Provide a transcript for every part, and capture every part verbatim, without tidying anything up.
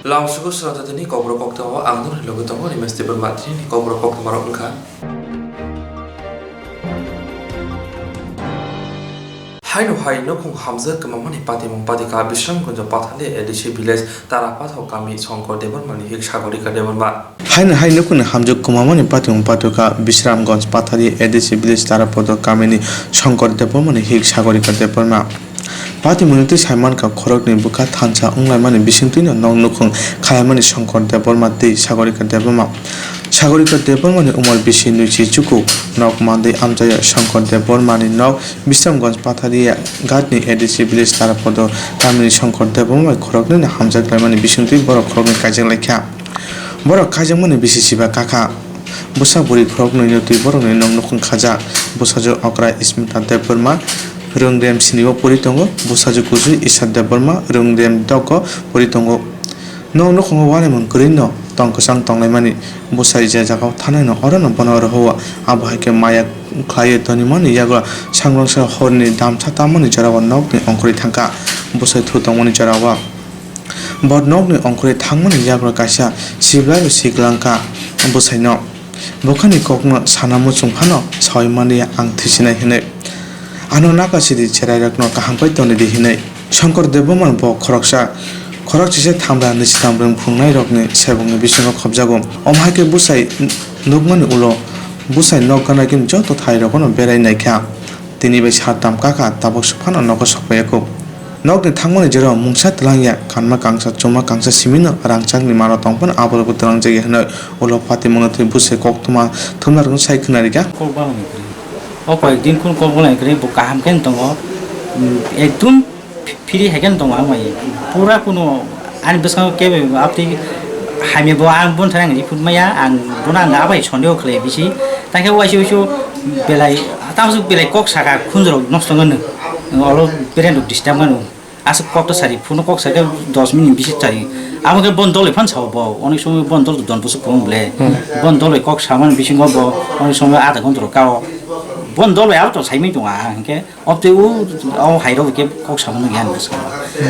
Lamsugo Srata tini kokborok koktwma o ang norokni logi tongo Rimesh Debbarma. Tini kokborok koktwma rok wngkha. Haino hai nukhung hamjak kwmamani patimung patika Bisramganj Pathali A D C village Tarapathao kami Shankar Debbarmani hik Sagorika Debbarma. Haino hai nukhungni hamjak kwmamani patimung patika Bisramganj Pathali A D C village Tarapathao kamini Shankar Debbarmani hik Sagorika Debbarma. Patimungni twi sai mankha khoroknwi bwkha thansa wnglaimani bisingtwino nok nukhung khalaimani Shankar Debbarma tei Sagorika Debbarma. Sagorika Debbarmani umor bisi nwichi chuku nok mandwi amchaio Shankar Debbarmani nok Bisramganj Patharia Ghatni A D C village Tarapodo kamini Shankar Debbarma bai khoroknwino hamjak laimani bisingtwi borok khoroknwi kaijaknai kha. Borok kaijakmani bisi siba kakha. Bwsa bwrwi khoroknwino twi borokni nok nukhung khajak. Bwsajwk okra Smita Debbarma rwngrem sini o pori tongo. Bwsajwk kusu Isha Debbarma rwngrem dogo pori tongo. Nok nukhungo uanaimung kwrwino tong kwchang tonglaimani. Bwsai je jagao thanaino orono bono rohoro. Abo hai khe maya khlaiwi tonimani yago sangrongsa horni damsa tamani jorao nokni ongkhorwi thangkha. Bwsai thu tongmani jorao. Bo nokni ongkhorwi thangmani yago kaisa siblai bo siklangkha bwsaino. Bwkhani kokno sana muchung phano saui manliya ang thisinai hwnwi. Ano naka sidi cherairokno kaham khe tonidi hwnwi. Shankar Debbarma bo khoroksa, khorokchisa thamra nisi tamrwng phungnairokni sebokni bisingo khopjago. Omo hai khe bwsai nukmani ulo bwsai nok gana khe joto thairogono berai naikha. Tini bai sar tam kakha, tabuk se phano nogo sokpaiya kuk. Nokni thangmani jora mungsa twlangya, kanma kangsa, chuma kangsa simino rangchakni maro tong phano aborokbo twlangjagya hwnwi ulo patimungno twi bwsai koktwma thumnarokno sai khwnarikha. Kok balangni kwrwi. O koyek din khun kok balangni kwrwi bo kaham khe tongo. Ekdum Phiri hai khe tongo ang bai. Pura kunu ani bwskango kebo abtwi hamya bo ang boni thani ang report maya, ang bono ang abai sondeho khlai bisi. Tangkhe waisa waisa belai, tamsuk belai kok saka khunjurok nosto wngno. Olo brain rok disturb wngno. Aswk kok to sari, phone kok saka dos minute bisi sari. Amo khe bon dol bai phan sao bo. Onek somoy bon dol to don bwswk kwbang ble. Hmm. Bon dol bai kok samani bisingo bo onek somoy adha ghonta rok kao. Bon dol bai abo to saimani tongo ang khe. Obtwi o, o hai rok khe kok samano ya hinwi sa.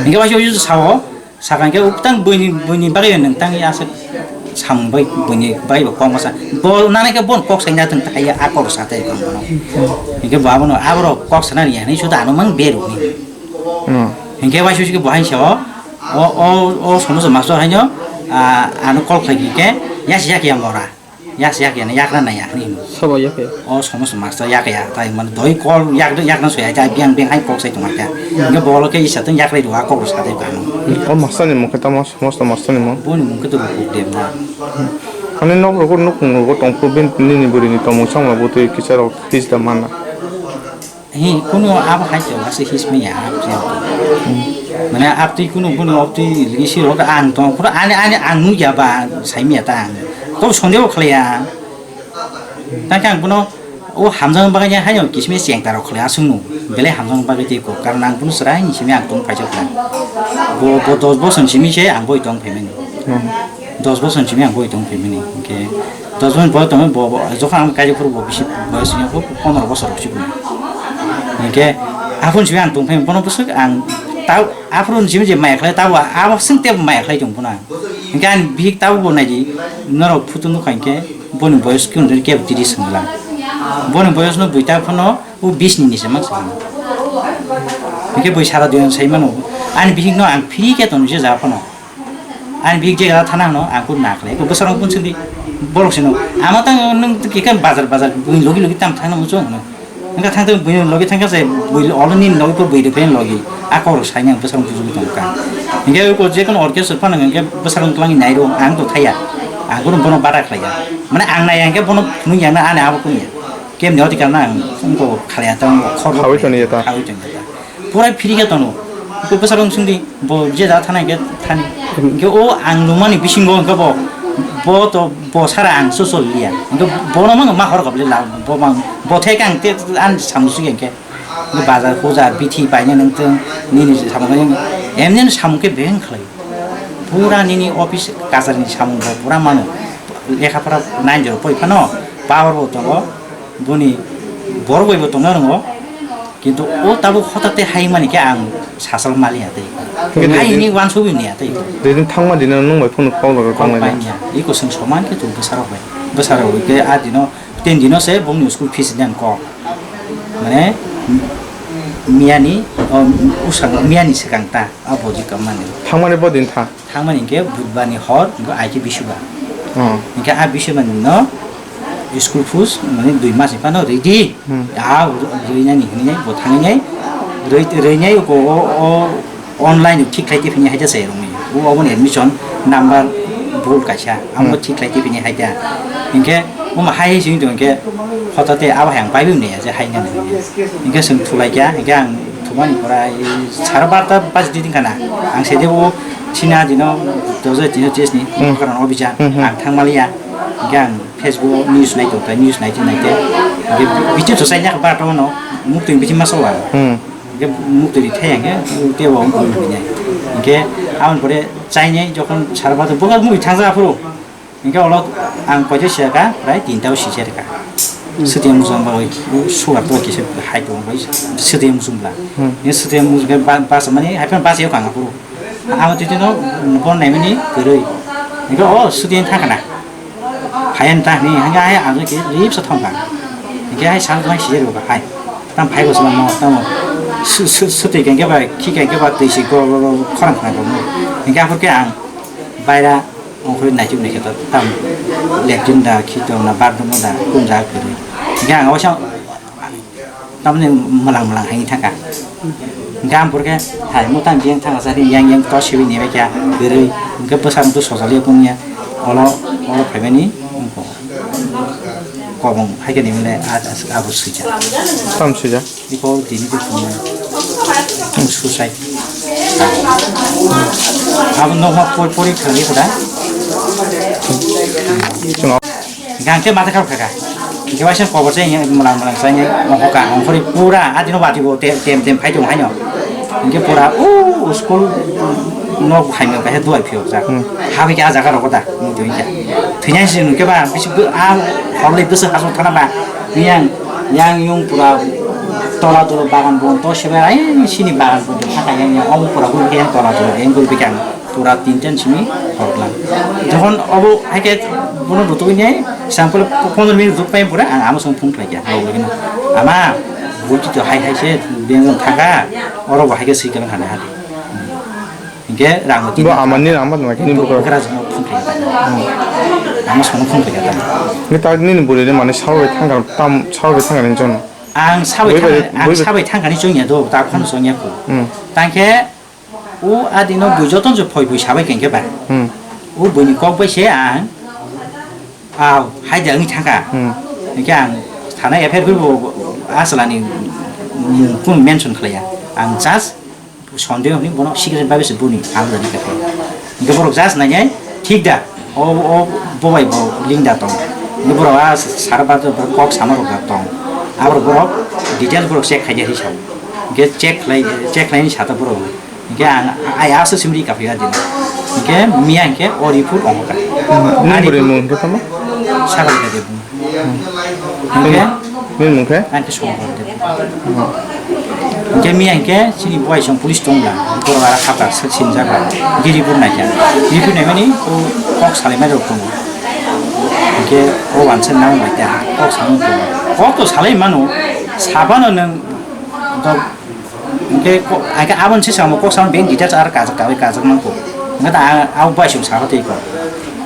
Hinkhe waisa waisa sao, sakha hinkhe o tang buini, buini bagwi nwng tang ya aswk samung bai buini bagwi bo kok masa. Bo nana khe bon kok sai na thung thai ya a kok sa thai kok bono. Hinkhe bo abono aborok kok sana ya hinwi suda ano mang beru ni. Hmm. Hinkhe waisa waisa khe bo hai sao, o, o, o somoso master haino, ah, ano call khlai khe yasi yak ya mora. Yak yak ya, yakna naya hinwi. Sabo yak ya. O somosto master yak ya, tai mane doi kol yak, yakna soya, tai biang biang hai kok sai tongma kya. Hinkhe bolo khe isa tong yak rai dua kok sa tai kano. O master ni mukhe tamo, somosto master ni mo. Boni mukhe to rukuk dem na. Ani nok rok, nok rok tong pro bin nini buri ni tamo samla botwi kisa rok tij da mana. Hi, kunu abo hai khe wasi hismaya, abtwi. Mane abtwi kunu, kunu abtwi ligi si rok ang tong, kunu ani, ani ang nukya ba, saimaya ta ang. Kok sondeho khlaiya. Tangkhe ang kunu, o hamjakma bagwi haino kisme chengta rok khlai aswkno. Belai hamjakma bagwi tei kok, karon ang kunu chwrai ni simi ang tong paijak kha. Bo, bo dos bosor ni simi se ang boi tong phaimani. Hmm. Dos bosor ni simi ang boi tong phaimani. Hinkhe dos bosor ni boi tongwi bo, bo, jokhon ang kaijakphuru bo bisi boyos wngya kho, pondro bosor rok si phuru. Hinkhe aphuru simi ang tong phai bono bwswk ang tau aphuru ni simi je maya khlai tabo abo swng tebo maya khlai tong bono ang. Hinkhe ani bihik tabo bo naidi norok photo nukha hinkhe boni boyos khe hwnwi kebo tidi swnglang. Boni boyos no bui ta phano o bis ni nise mang swnglang. Hinkhe bui sara dui sai mano. Ani bihik no ang phiri khe tong je ja phano. Ani bihik je gala thana hwno, ang kunu nakhlai. Eko bwsarok bun sindi. Borok sino. Ama tang nwng khe bazar bazar bui logi logi tam thangna muchung hwno. Wngkha thang thang bui logi thangkha se bui olo nini logi pho bui rwphai logi. A kok rok saini ang bwsarok bujugo tongkha. Hinkhe eko je kono orchestra phano hinkhe bwsarok twlangwi nairo ang to thaya. Ang kunu bono bada khlaiya. Mane ang naiya hinkhe bono phunuk ya na ani abo kunu ya. Kemni oti karna ang wngko khlaiya ta wngko khor. Khawi toni ya ta. Khawi toni ya ta. Purai phiri khe tono. Eko bwsarok swngdi, bo je jaga thana hinkhe thani. Hinkhe o ang nukmani bisingo hinkhe bo, bo to, bo sara ang soso liya. Hinkhe bono mano ma hor gable la, bo mang, bo thai khe ang te, ang samung sugya hinkhe. Hinkhe bazar huja bithi paina nung tong, nini samung khe, emni samung khe beng khlai. Pura nini office kachari ni samung bo pura mano. Lekha pora nine jor poi phano, power bo tongo, boni borok bai bo tongna rongo. Kintu o tabuk hotate hai mani khe ang sasal maliya tei. Hingke hai dui din, hini wansugwi niya tei. Dui din thangma dino nwng bai phone call rok Call tonglaina. Painiya. Iko chwng soman khe chwng bwsarok bai. Bwsarok bai khe a dino, tin dino se bongni school fees ni ang kok. Mane, miyani, o, usang, miyani swkang ta, a boji kamani. Thangmani bo din tha. Thangmani hingke budbar ni hor, hingke aiki bisubar. Hmm. Hingke a bisubar ni no school fees mane dui mas ni phano ready. Hmm. A rwi nani hwnwi bo thangwi nai. Rwi, rwi nai ko o, o online thik khlai te phini haida se rung. O obo ni admission number bul kaisa. Amo Hmm. thik khlai te phini haida. Hingke omo hai hai sing tong hingke hotate abo hai ang pai bi ne je hai nani. Hingke sing thulai kya, hingke ang Thumani pora, sara barta baji di dingkana. Ang sede o china dino dojo tino chesni, Hmm. karon obija, Hmm, hmm. ang thangmaliya. Hingke ang Facebook o news nai tongtai, news nai tong naite. Hingke bichim so saina ba tongno, muktwi bichim maso wa. Hmm. Hingke muktwi thai hingke, tebo ang kong bini. Hingke ang pore chainai jokon sara barta boga mui thangja phuru. Hingke ulo ang koijo siyaka, prai tinta o sijak rwkha. Hmm. Swtwi muchung bagwi, sugar to kisa hai tongo bai, swtwi muchung bla. Hmm. Hingke swtwi muchung khe ba-, basa mani, hai phano basa yok ang aphuru. Ang twi twi no, bon naimani kwrwi. Hingke o swtwi thang kana. Hai ang ta hini, hingke hai ang ke rip sa thang ka. Hingke hai sal mai sijak rwkha hai. Tam phai bo sama mo, tamo. Su-, su-, swtwi khe ba, khi khe ba twi si go, go, go, khorang khorang go mo. Hingke aphuru khe ang baira Ongkhorwi naichuk naikhe to tam latrine da, khitom da, bathroom da, kun jaga kwrwi. Hingke ang osa tamni mwlang mwlang hai thangkha. Hingke ang pore khe hai mo tam biyang thangsa yang yang to siwi ni bai kya kwrwi. Hingke bwsang to sojali ya punya. Olo, olo phaimani kobong hai khe ni mole a, a, abo swija. Tam swija? Iko dini de phone. Ang suicide. Abo nokma pori pori khali koda. Chwng. Gangte mata khap khaka. Hingke waisa kobor se hingke mwlang mwlang sai hingke ongkha ongkhori pura adino bati bo tem tem phai tong haino. Hingke pura o school nok haino kaisa duai phiyok jak. Hmm. Habi ke a jaga rogo da. Thwinai se hingke ba bisi a horle bwswk hasong thana ba. Yang, yang yung pura tola tola bagan bon to sebe ai sini bagan bon to thaka yang yang obo pura gul yang tola tola yang gul bikang pura tin ten simi horklang. Jokhon obo haike bono rutuk ni sample pondro minute rutuk pai pura ang ama song phung khlai ya. Ama bulti to hai hai se beng thaka oro bo haike sikal khana hadi. Hingke rang bo amani rang ma nai kini bukra. Bukra jino phung khe ta. Ama sono phung khe ta. Ngi ta nini buri re mane sabai thangkar tam sabai thangkar ni jon. Ang sabai thangkar, ang sabai thangkar ni chongya do, ta khon chongya ko. Hmm. Tangkhe o adino bui joton je phoi bui sabai kengke ba. Hmm. O bui ni kok bai se ang. Aw, hai de wngwi thangkha. Hmm. Hingke ang thana F I R bo aswlani mung kun mention khlaiya. Ang just Sondeho hwnwi bono secret bai se buni ang jani kha. Hingke borok just nainai thik da. O, o, bo bai bo link da tong. Hingke borok a sar bar kok sama rok da tong. Aborok borok detail borok check khai di sa. Hingke check khlai, check khlai ni sa ta borok. Hingke ang ai aso simri ka phi ga din. Hingke miya hingke o report ong ka. Nini buri mung hingke tamo? Sagar ka de. Hingke? Nini mung khe? Ang khe songkar de. Hingke miya hingke chini buai song police tong la, borok ara khapra sak sim jaga, di report nai kha. Report nai mani o kok salai mai rok tongo. Hingke o wansa nang bai ta kok salai tongo. Kok to salai mano, sabano nang dok Hingke ko-, hingke aboni sisamo kok samo beng details aro kajak kawi kajak mangko. Hingke ta ang, ang bai song sabo tei ko.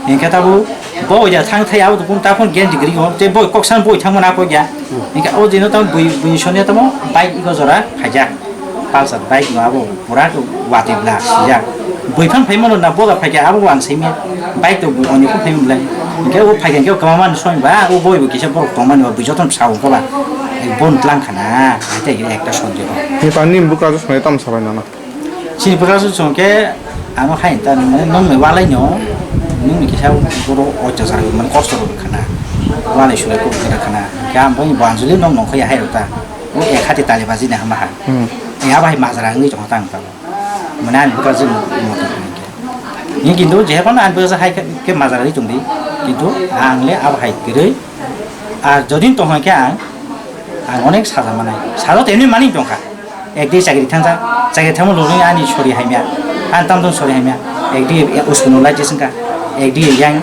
Hingke tabu bo oja thang thai abo kun ta phone gen degree ko, tei bo kok sam boi thangma na ko ya. Hingke o dino tam bui, bui sonya tamo bike iko jora khaijak. Pulsar bike no abo pura ko wati bla sijak. Bui phan phai mano na boga phai ke abo ang simi bike to bui oni ko phai bla. Hingke o phai ke kama man soi ba o boi bo kisa borok tong mani ba bui joton sa ko ba. Bon tlang khana, hai tei ekta sonde ho. Ni ta nini bukra jo sonai tam sabai nana. Chini bwkha su chwng khe ano hai ta nung, nung ni walai no, nung ni kisa boro oitosar mane kosto rok khana. Walai sulai kok khana khana. Khe ang boni banjuli nong nong khe hai rok ta. O ek hati tali baji na hama ha. Hmm. E abo hai majra wngwi tong tang ta. Mane ani bwkha jwng motor khe. Ni kintu je kono ani bwkha hai khe majra ri tong di. Kintu ang le abo hai kwrwi. Ar jodi tong khe ang Ang onek saja manai. Saja teni mani tongkha. Ekdi chakri thangsa, chakri thangma logni ani sori haimya. Ang tamdon sori haimya. Ekdi uskuno lai jesengka. Ekdi yang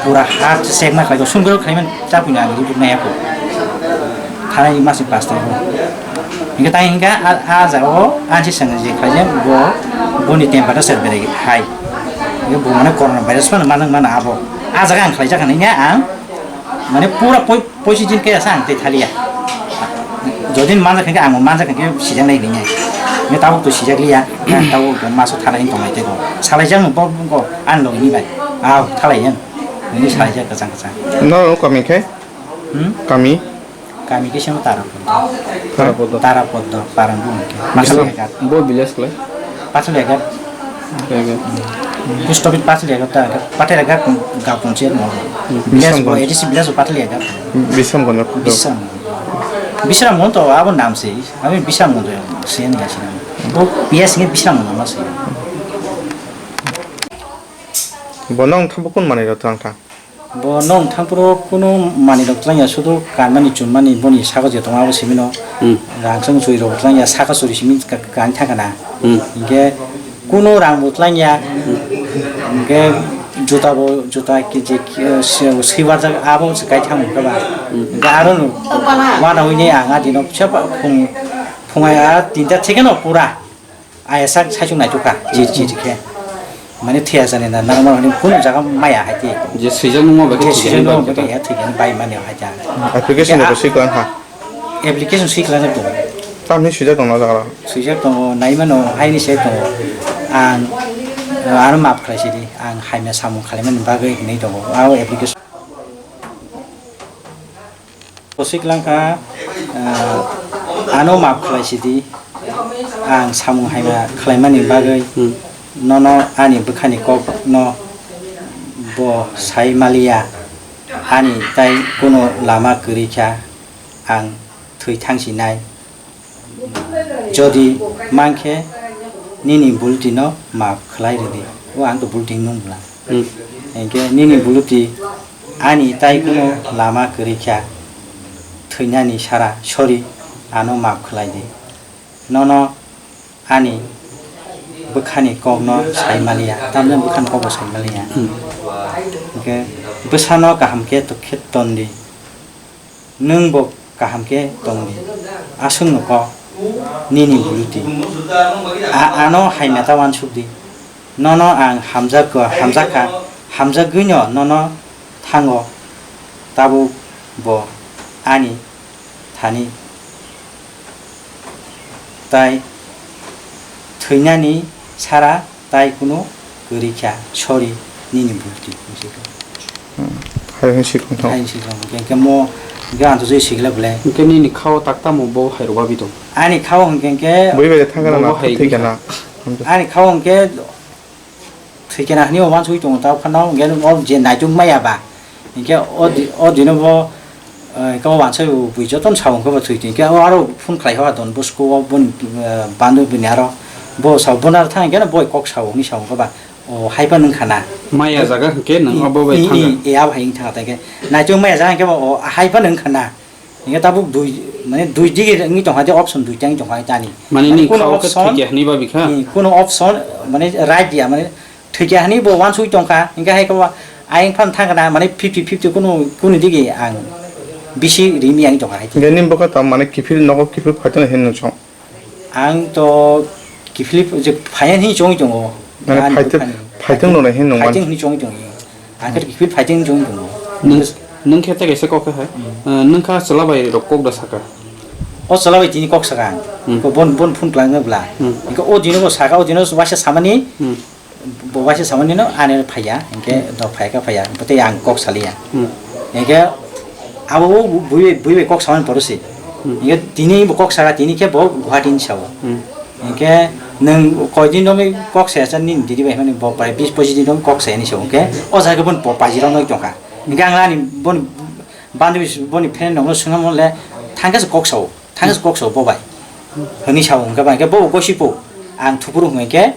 pura hat sekma khlai sungro khlaiman chapuina ang ribuk naya ko. Thanai masi pas tong. Hingke tai hingka a, a jaga o ansi seng je khlaijak bo boni temper ta ser beregi hai. Hingke bo mane corona virus phano manang mana abo. A jaga ang khlaijak hwnwi ang mane pura poi-, poisi jin kaya sa ang tei thaliya. Jodin manjak hingke ang manjak hingke sijak nai hwnwi. Hingke tabuk to sijak liya. Tabuk to maso thalai tong nai tei ko. Salai jang bo ko an lo ni bai. Aw thalai yang. Ini salai jak kachang kachang. No kami khe? Hmm? Kami? Kami khe sino Tarapoddo. Tarapoddo. Tarapoddo, Parang Bumung khe. Bisom, Pathal Egat. Bo village kle? Pathal Egat. Egat. Post office Pathal Egat ta, Pathal Egat ga punche no. Hmm. Village Bisom bo, Gonor. A D C village bo Pathal Egat. Bisom Gonor. Bisom. Bisram Gonor to abo nam se. Ami Bisram Gonor se ni asi nam. Bo P S ni Bisram Gonor ma se. Bo nong thambo kun manwi rw thang thang? Bo nong thangphuru kunu manwi rok twlangya, sudu kanmani chunmani boni saka je tongo abo simi no. Hmm. Rang chwng churi rok twlangya, saka churi simi ka-, kani thangkha na. Hmm. Hinkhe kunu rang bo twlangya. Hmm. Hinkhe juta bo, juta kiji, eh, swi-, swibarjak abo se kai thang kha ba. Hmm. Hinkhe aro no wana hwnwi ang a dino phung, phung a tinta thikeno pura. Aya sak saichung naitukha, chiri chiri khe. Mane thwiya jani na, normal hwnwi kunu jaga maya hai tei. Je swijak nungma bai khe Je thwiya swijak nungma bai khe thwiya bai mani hai ta. Application Khe rok a-, swi klang kha. Application swi klang tongo. Tamni swijak tongo jaga rok. Swijak tongo, nai mano, haini se tongo. Ang, ano maaf khlai sidi, ang hamya samung khlaimani bagwi hinwi tongo. Ao application. Kwswi kwlang kha, ah, ano maaf khlai sidi, ang samung hamya khlaimani bagwi Hmm. nono ani bwkhani kokno bo sai maliya, ani tai kunu lama kwrwi kha, ang thwi thang sinai. Jodi mankhe nini bultino maaf khlai rwdi. O ang to bulti nung bwla. Hmm. Hinkhe nini bulti ani tai kunu lama kwrwi kha, thwinani sara, sorry, ano maaf khlai di. Nono ani bwkhani kokno sai maliya, tamni bwkhani kokbo sai maliya. Hmm. Hinkhe bwsano kaham khe tokhe ton di. Nwng bo kaham khe tong di. Aswk no kok nini buluti. A-, ano hamya ta uansuk di. Nono ang hamjak kha, hamjak kha, hamjagwino nono thango. Tabuk bo ani thani tai thwinani sara tai kunu kwrwi kha, sorry, nini bukti. Hmm. Hai hwn sikung thang. Hai sikung thang. Hwnkhe mo, hwnkhe ang to joi sikla bwle. Hwnkhe nini khao tak tamo bo hai rwbabi tong. Ani khao hwnkhe hwnkhe Bui bai thang kana bobo na hai thwi wngkha. Kana. Ani khao hwnkhe thwi kana hwnwi uansugwi tongo ta phano hwnkhe o je naituk maya ba. Hwnkhe o di-, o dino bo, eh, kebo wansai bo bui jotono sao hwnkhe bo thwi thwi. Hwnkhe o aro phone khlai kha Don Bosco o boni, eh, bandhu bini aro. Bo sao bono aro thang hwnkhe no boi kok sao hwnwi sao hwnkhe ba. O hai phano wngkha na. Maya jaga hwnkhe nwng I, obo bai i, thang i, kha. I, abo hai wngkha ta hwnkhe. Naituk maya jaga hwnkhe bo o hai phano wngkha na. Hwnkhe tabuk dui, mane dui digi wngwi tongkha je option duita wngwi tongkha tani. Mane Mane ni kuno khao khe option, thwi khe hwnwi babi kha? I, kuno option, mane right dia, mane Thwikya hwnwi bo uansugwi tongkha, hinkhe hai khe bo ayang phano thangkha na, mane fifty fifty kunu, kunu digi ang bisi rini yang tongkha hai. Hinkhe nini bwkha tamo mane kiphil nogo kiphil phaitong hinwi chong? Ang to kiphil je phaiya hinwi chongwi tongo. Mane Ani phaitong, bwkhani. Phaitong nung hinwi nung Phaitong mane? Hinwi chongwi tongo. Ang khe kiphil phaitong hinwi chongwi tongo. Nwng, nwng khe tei kaisa kok khe hai? Hmm. Ah, nwng kha chwla bai rok kok da saka? O chwla bai tini kok saka ang. Hmm. Ko bon, bon phone khlai nang bwla. Hmm. Hinkhe o dino bo saka, o dino waisa samani. Hmm. Bo waisa samani no ani phaiya, hinkhe Hmm. do phaikha phaiya, bo tei ang kok saliya. Hmm. Hinkhe abo bo bui, bui bai kok samani poro se. Hmm. Hinkhe tini bo kok saka, tini khe bo Guwahati ni sao. Hmm. Hinkhe nwng koi din romwi kok saya cha nini didi bai hwnwi bo prai bis pochis din romwi kok saya ni sao. Hinkhe o jaga boni bo paji romwi tongkha. Hinkhe ang ani boni bandwi boni friend rokno swngna mole thangkhe se kok sao, thangkhe se kok sao bo bai. Hwnwi sao hinkhe ba hinkhe bo gosi po ang thupuru hwnwi khe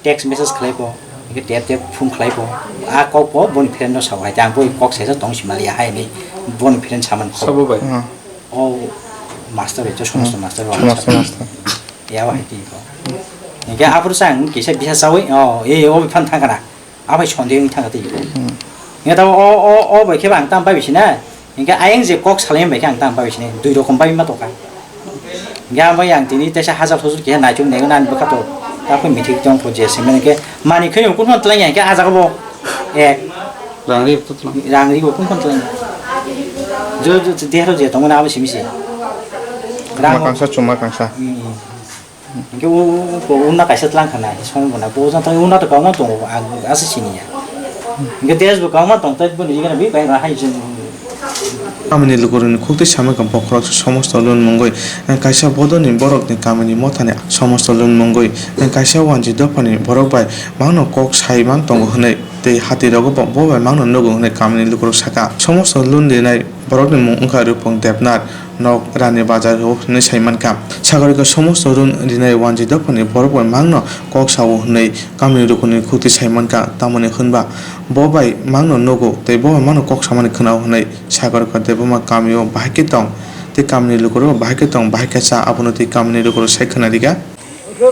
text message khlai bo, hinkhe tep tep phone khlai bo, a kok bo boni friend no sao, hai, ang boi kok saisa tong si maliya, hai, hinwi boni friend samani kok. Sabo bai? Hmm. O, Master bai to somosto master bai. Somosto master. Ya, wahai twi ko. Hingke aphuru sang kisa bisa sawi, oh, e, o phan thangkana. Abai sonde wng thangka twi ko. Hingke tamo o, o, o bai khe ang tam bai bisina. Hingke ayang je kok salai bai khe ang tam bai bisina. Dui rokom bai ma toka. Hingke ang bai ang tini tesa hajar sosur kisa naichung naigo nan bwkha to. Tapoi mithik tong po je se mene ke mani khe kun kon tlai hingke ajaga bo. Ek. Rang ri to tlai. Rang ri bo kun kon tlai. Jo, jo, dehro je tong na abo simi se. Rang. Chuma kangsa, chuma kangsa. Hmm. Hingke o, o, o, unna kaisa tlang khana, song bona, bo jang tang unna to kwbangma tongo, ang asa sini ya. Hingke desh bo kwbangma tong, tai boni jigana bi bai ra hai jeng. Kamini lukurokni khuktwi samani kha bokhorok somosto lun mungwi, kaisa bodolni borokni kamini mothani somosto lun mungwi, kaisa wanjwi dophani borok bai mangno kok sai man tongo hwnwi tei hatirogo bo, bo bai mangno nugo hwnwi kamini lukurok saka. Somosto lun rinai borokni mung wngkha Rupong Debnath. Nok Rani Bazar o hwnwi sai mankha. Sagorika somosto run rinai wanjwi dophani borok bai mangno kok sao hwnwi kamini lukurokni khuktwi sai mankha, tamoni hwnba bo bai mangno nugo tei bo bai mangno kok samani khwnao hwnwi Sagorika Debbarma kamio bahai khe tong tei kamini lukurok bahai khe tong, bahai khe cha, abono twi kamini lukurok sai khwnarikha.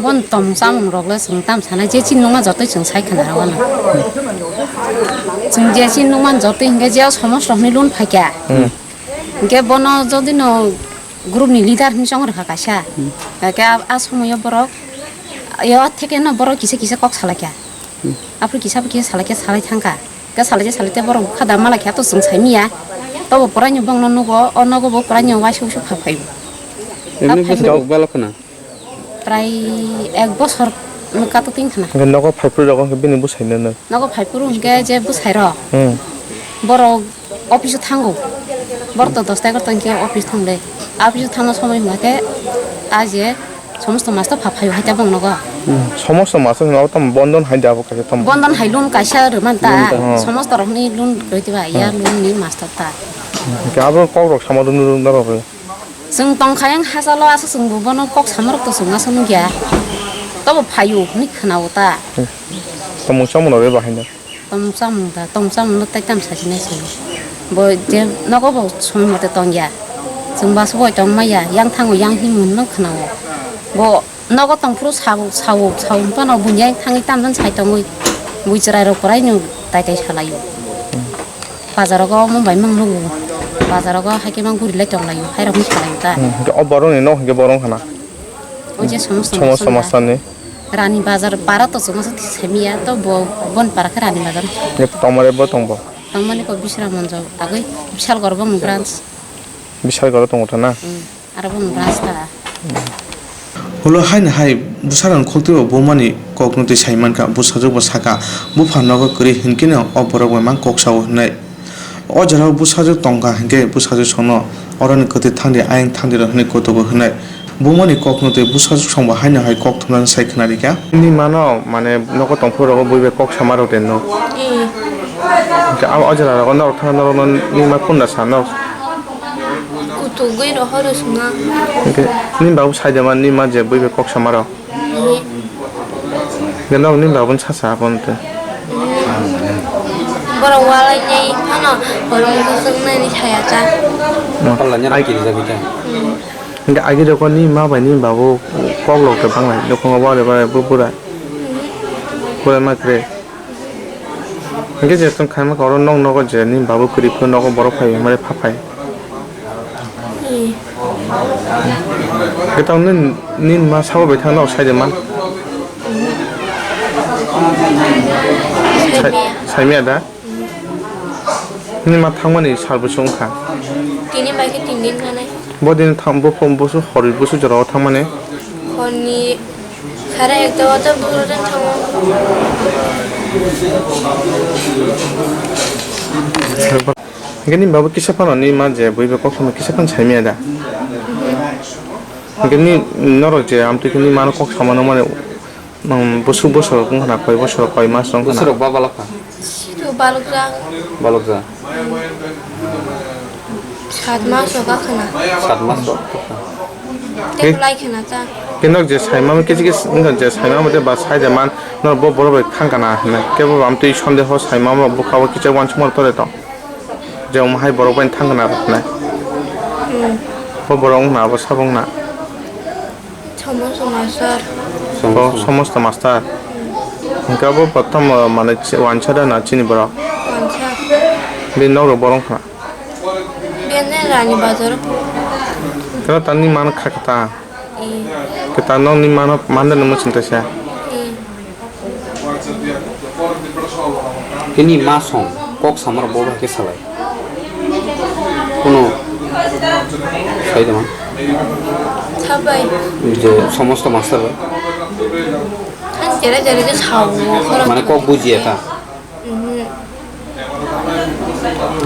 Bon tong chamung rok le chwng tam sanai, je chini nungma jotoi chwng sai khwnaro wano. Chwng je chini nungma jotoi hwnkhe je o somos rok ni loan phaikha. Hmm. Hwnkhe bono jodi no group ni leader hinwi chong rwkha kaisa. Hmm. Hwnkhe a, a somoyo borok yo theke no borok kisa kisa kok salaikha. Hmm. Aphuru kisa kisa salaikha, salai thangkha. Hwnkhe salaite salaite borok bwkha da malaikha to chwng saimanya. Tobo puraino bongno nugo, o nogo bo puraino waisa usu pha phaio. Emni bwswk rok balo khna? Prai ek bosor nwng kato tin khna. Hwnkhe nogo phaiphuru rogo hwnkhe bini bwsai no no? Nogo phaiphuru hwnkhe je bwsai rok. Hmm. Borok office o thango. Borok to dos ta egarota hwnkhe office thang de. Office o thangna somoi hwnkhe a je somosto mas to pha phaio hai ta bong nogo. Hmm. Somosto mas no tamo bondon hai da bo kaisa tamo. Bondon hai loan kaisa rwman ta. Loan ta. Hmm. Somosto rok ni loan rwitwa ya loan ni mas to ta. Hwnkhe abo kok rok sama rwno rwna rok. Chwng tongkha yang hachalo aswk chwngbo bono kok samarok to chwng aswk nukya. Tobo phaio hwnwi khwnao ta. Tongmung chamungno rw bahaino. Tongmung chamung da, tongmung chamungno tai tamo sasinai chwng. Bo je nogo bo somoi mote tongya. Chwng baso bo tongmaya, yang thango yang himung hwnwi khwnao. Bo nogo tongphuru sao, sao, sao phano bunya thangwi tamjani sai tongwi. Bui chwrairok kwraino tai tai salaio. Bazar rogo omo bai mang nugo. Bazar rogo hai khe mang guri lai tong laio, hai rok wng kha lai ta. Hmm, hwnkhe o borok ni nok hwnkhe borok wng kha na? O je somosto somosto master ni. Rani bazar para to chwng se semiya to bo bon para khe rani bazar. Ye tongmare bo tong bo? Tongmani ko Bisram Monjo agoi Bishalgarh bo branch. Bishalgarh tongo tha na? Hmm. Aro bumung rasta. Ulo haino hai bwsarokni khuktwibo bumani kokno twi sai mankha, bwsajwkbo sakha, "Bupha nogo kwrwi hwnkhe no o borok bai mang kok sao," hwnwi. O jorao bwsajwk tongkha hwnkhe bwsajwk songno, "Oroni kwtwi thangdi, ayang thangdi rw," hwnwi kutugo hwnwi. Bumani kokno twi bwsajwk songbo haino hai kok thumnani sai khwnarikha. Nini mano mane nogo tongphuru rogo bui bai kok sama rw de no? Ee. Hwnkhe o jorao norok thangna norokno nini ma kunda sa norok? Kutugwi rohoro swngo. Hwnkhe nini babu saidema nini ma je bui bai kok sama rok? Ee. Hwnkhe nok nini babu sasa abono tei. Borok walai nai phano borok mukhang nai saya ta. Hmm. Ai- Hmm. Hwnkhe agi rok nini ma bai nini babu kok lok khe banglai nukhungo bare bare bu bura. Hmm. Bura ma kre. Hwnkhe je chwng khaima khe oro nok nogo je nini babu kwrwi phuru nogo borok phai hwnmani pha phai. Hmm. Hwnkhe tamo nini, nini ma sabo bai thang nok sai de man. Sai, saimaya da? Nini ma thangmani sal bwswk wngkha? Tini bai khe tin din khanai. Bo din thang, bo phone, bo su hor, bo su jorao thangmani? Horni sare ekta o to buro den thango. Hwnkhe nini babu kisa phano nini ma je bui bai kok samani kisa phano saimaya da? Hwnkhe ni norok je amtwi khe nini mano kok sama nangmani, um, bwswk bwswk wngkha na, koi bwswk koi mas wngkha na? Bwswk rok ba balok kha? Siro balok jak. Balok jak. Sat mas o ga khana. Sat mas o? Tei lai khana ta. Khe nok je saimamo kisi kisi wngkha je saimamo de ba sai de man, norok bo borok bai thang kana hinwi. Kebo amtwi sonde ho saimamo bwkha o kicha uansukma tore tong. Je omo hai borok bai thang kana hinwi. Hmm. Bo borok wngkha na, abo sabo wngkha na? Somosto master. Bo somosto master. Hingke abo prothom, uh, mane chi-, wansa da na chini borok? Wansa. Bini nok rok borok wngkha na? Bini Rani Bazar. Keno tani mano kha khe ta? Eh. Khe ta nokni mano, manda nungma chwng tesa? Eh. Bini ma song kok samarok bo bai khe salai. Kuno sai tongma. Sabai. Je somosto master bai. Ang jere jere khe sao, khorang. Mane kok bujiya ta? Mhm.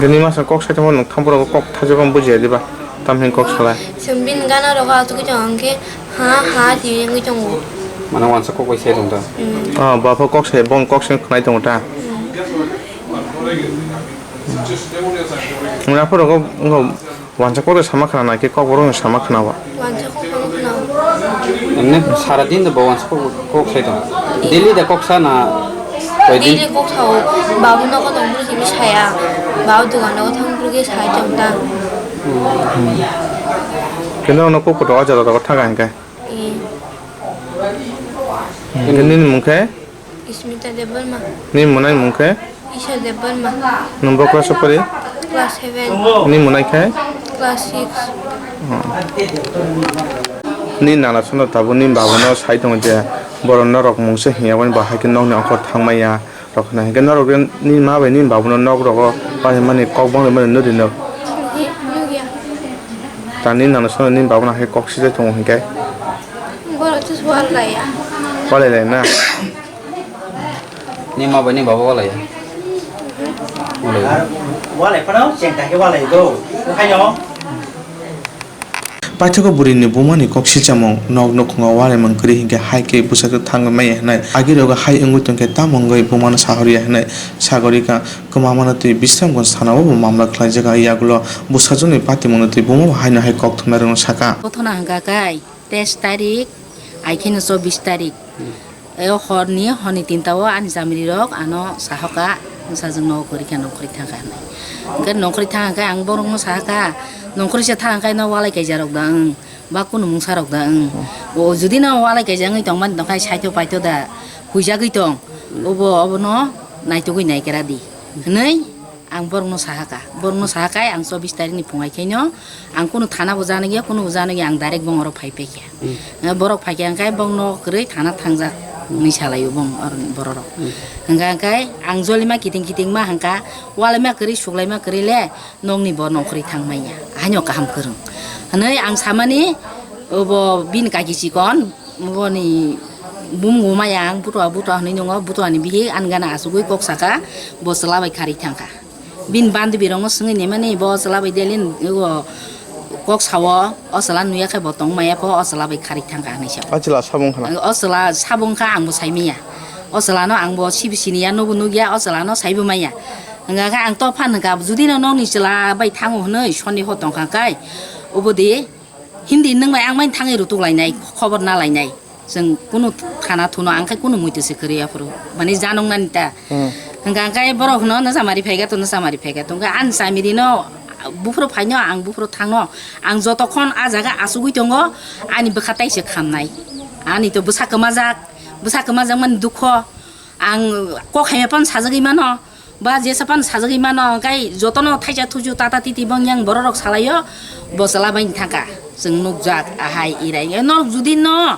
Bini ma song kok sai tongma, nwng thampura kok thajak bujiya diba? Tamni kok salai. Chwng bini gana rogo asugwi tongo, hwnkhe ha, ha, twi wngwi tongo. Mane wansa kok bai sai tong ta? Mm. Ah, bapha kok sai, bong kok sai khnai tongo ta? Mm. Mane aphuru kok, wngkha wansa kok sama khna nai khe kok borok no sama khna ba? Wansa kok no khna. Emne sara din da bo wansa kok, kok sai tong? Daily da kok sa na? Koi din? Daily kok sao, babu nogo tong phuru simi saya. Babu dogan nogo thang phuru khe sai tong ta. Kendo no kok koto aja da thang hingke. Eh. Kendo ni mung khe? Ismita Debbarma. Ni mwnai mung khe? Isha Debbarma. Nwng bo class o pori? Class seven. Ni mwnai khe? Class six. Oh. Ni nana sono tabuk ni babuno sai tongo je borok norok mungsa hinya bai bahai khe nokni ongkhor thangmaya rok hinai hinkhe norok ni ma bai ni babuno nok rogo paimani kok banglaimani nw rinw. Nukya. Tani nana sono ni babuno hai kok sijak tongo hinkhe? Borok to swal laiya. Walai lai na? Ni ma bai ni baba walai ya? Walai. Walai phano cheng ta khe walai do. Khaino. Paithakgo bwrwini bumani kok silchamung, nok nukhungo walaimung kwrwi hinkhe hai khe bwsakhe thangwi maya hinwi, agirogo hai wngwi tongkhe tamo wngwi bumano sahorya hinwi sagorikha. Kwmamano twi Bisramganj thanao bo mamla khlaijak, yagulo bwsajwkni patimungno twi bumabo haino hai kok thumnairokno sakha. Kothona hwnkha khe teis tarik, hai kheno chobbish tarik. Hmm. E horni, horni tinta o ani chamiri rok ano sahoka, bwsajwk nogo kwrwi kha, nongkhorwi thangkha hinwi. Hwnkhe nongkhorwi thangkha khe ang borokno sahakha, nongkhorwi se thangkha khe no walai kaisa rok da wng, ba kunu mungsa rok da wng. Hmm. O jodi no walai kaisa wngwi tongmani tongkha saitho paitho da huijagwi tong, hmm, obo, obono naitugwi naikera di hinwi. Ang borokno sahakha, borokno sahakha ang chobbish tarikni phungai khaino ang kunu thana bo janagya, kunu bo janagya, ang direct bongorok phai paikha. Hmm. Eh, borok phaikha hwnkhe bongno kwrwi thana thangjak, hmm, hinwi salaio bong, bororok. Hmm. Hwnkha hwnkhe ang jolima kiting kiting ma hwnkha, walaima kwrwi, suklaima kwrwi le nokni bo nongkhorwi thangmanya, haino kaham kwrwng hinwi ang samani, obo bini kaki chikon. Boni bumung maya ang butua butua hinwi nungo, butuani bihik ani gana asugwi kok saka, bo chwla bai kharwi thangkha. Bini bandubirokno swngwi naimani, bo chwla bai daily o kok sao, o chwla nuya khe bo tong maya pho, o chwla bai kharwi thangkha hinwi sao. O chwla sabo wngkha na? O chwla sabo wngkha, ang bo sai manya. O chwlano ang bo sibo siniya, nobo nukya, o chwlano saibo manya. Hwnkha khe ang to phan hwnkha, judino nokni chwla bai thango hinwi sondeho tongkha khe, obodi Hindi nwng bai ang bai thangwi rutuk lainai, khobor na lainai. Chwng kunu thana thuno ang khai kunu muitu se kwrwi aphuru. Mani janong nani ta. Hmm. Hwnkha ang khai borok hwno, "Nasa mari phai kha to, nasa mari phai kha to." Hwnkha ani chamiri no buphuru phaino, ang buphuru thangno. Ang jotokhon a jaga achugwi tongo, ani bwkha tai se khamnai. Ani to bwsa kwmajak, bwsa kwmajak mani dukho. Ang kok hamya phano sajagwi mano. Ba jesa phano sajagwi mano, hwnkhe jotono thaisa thuju tata titi bong yang bororok salaio, bo chwla bai thangkha. Chwng nukjak, ahai irai. Norok judi no,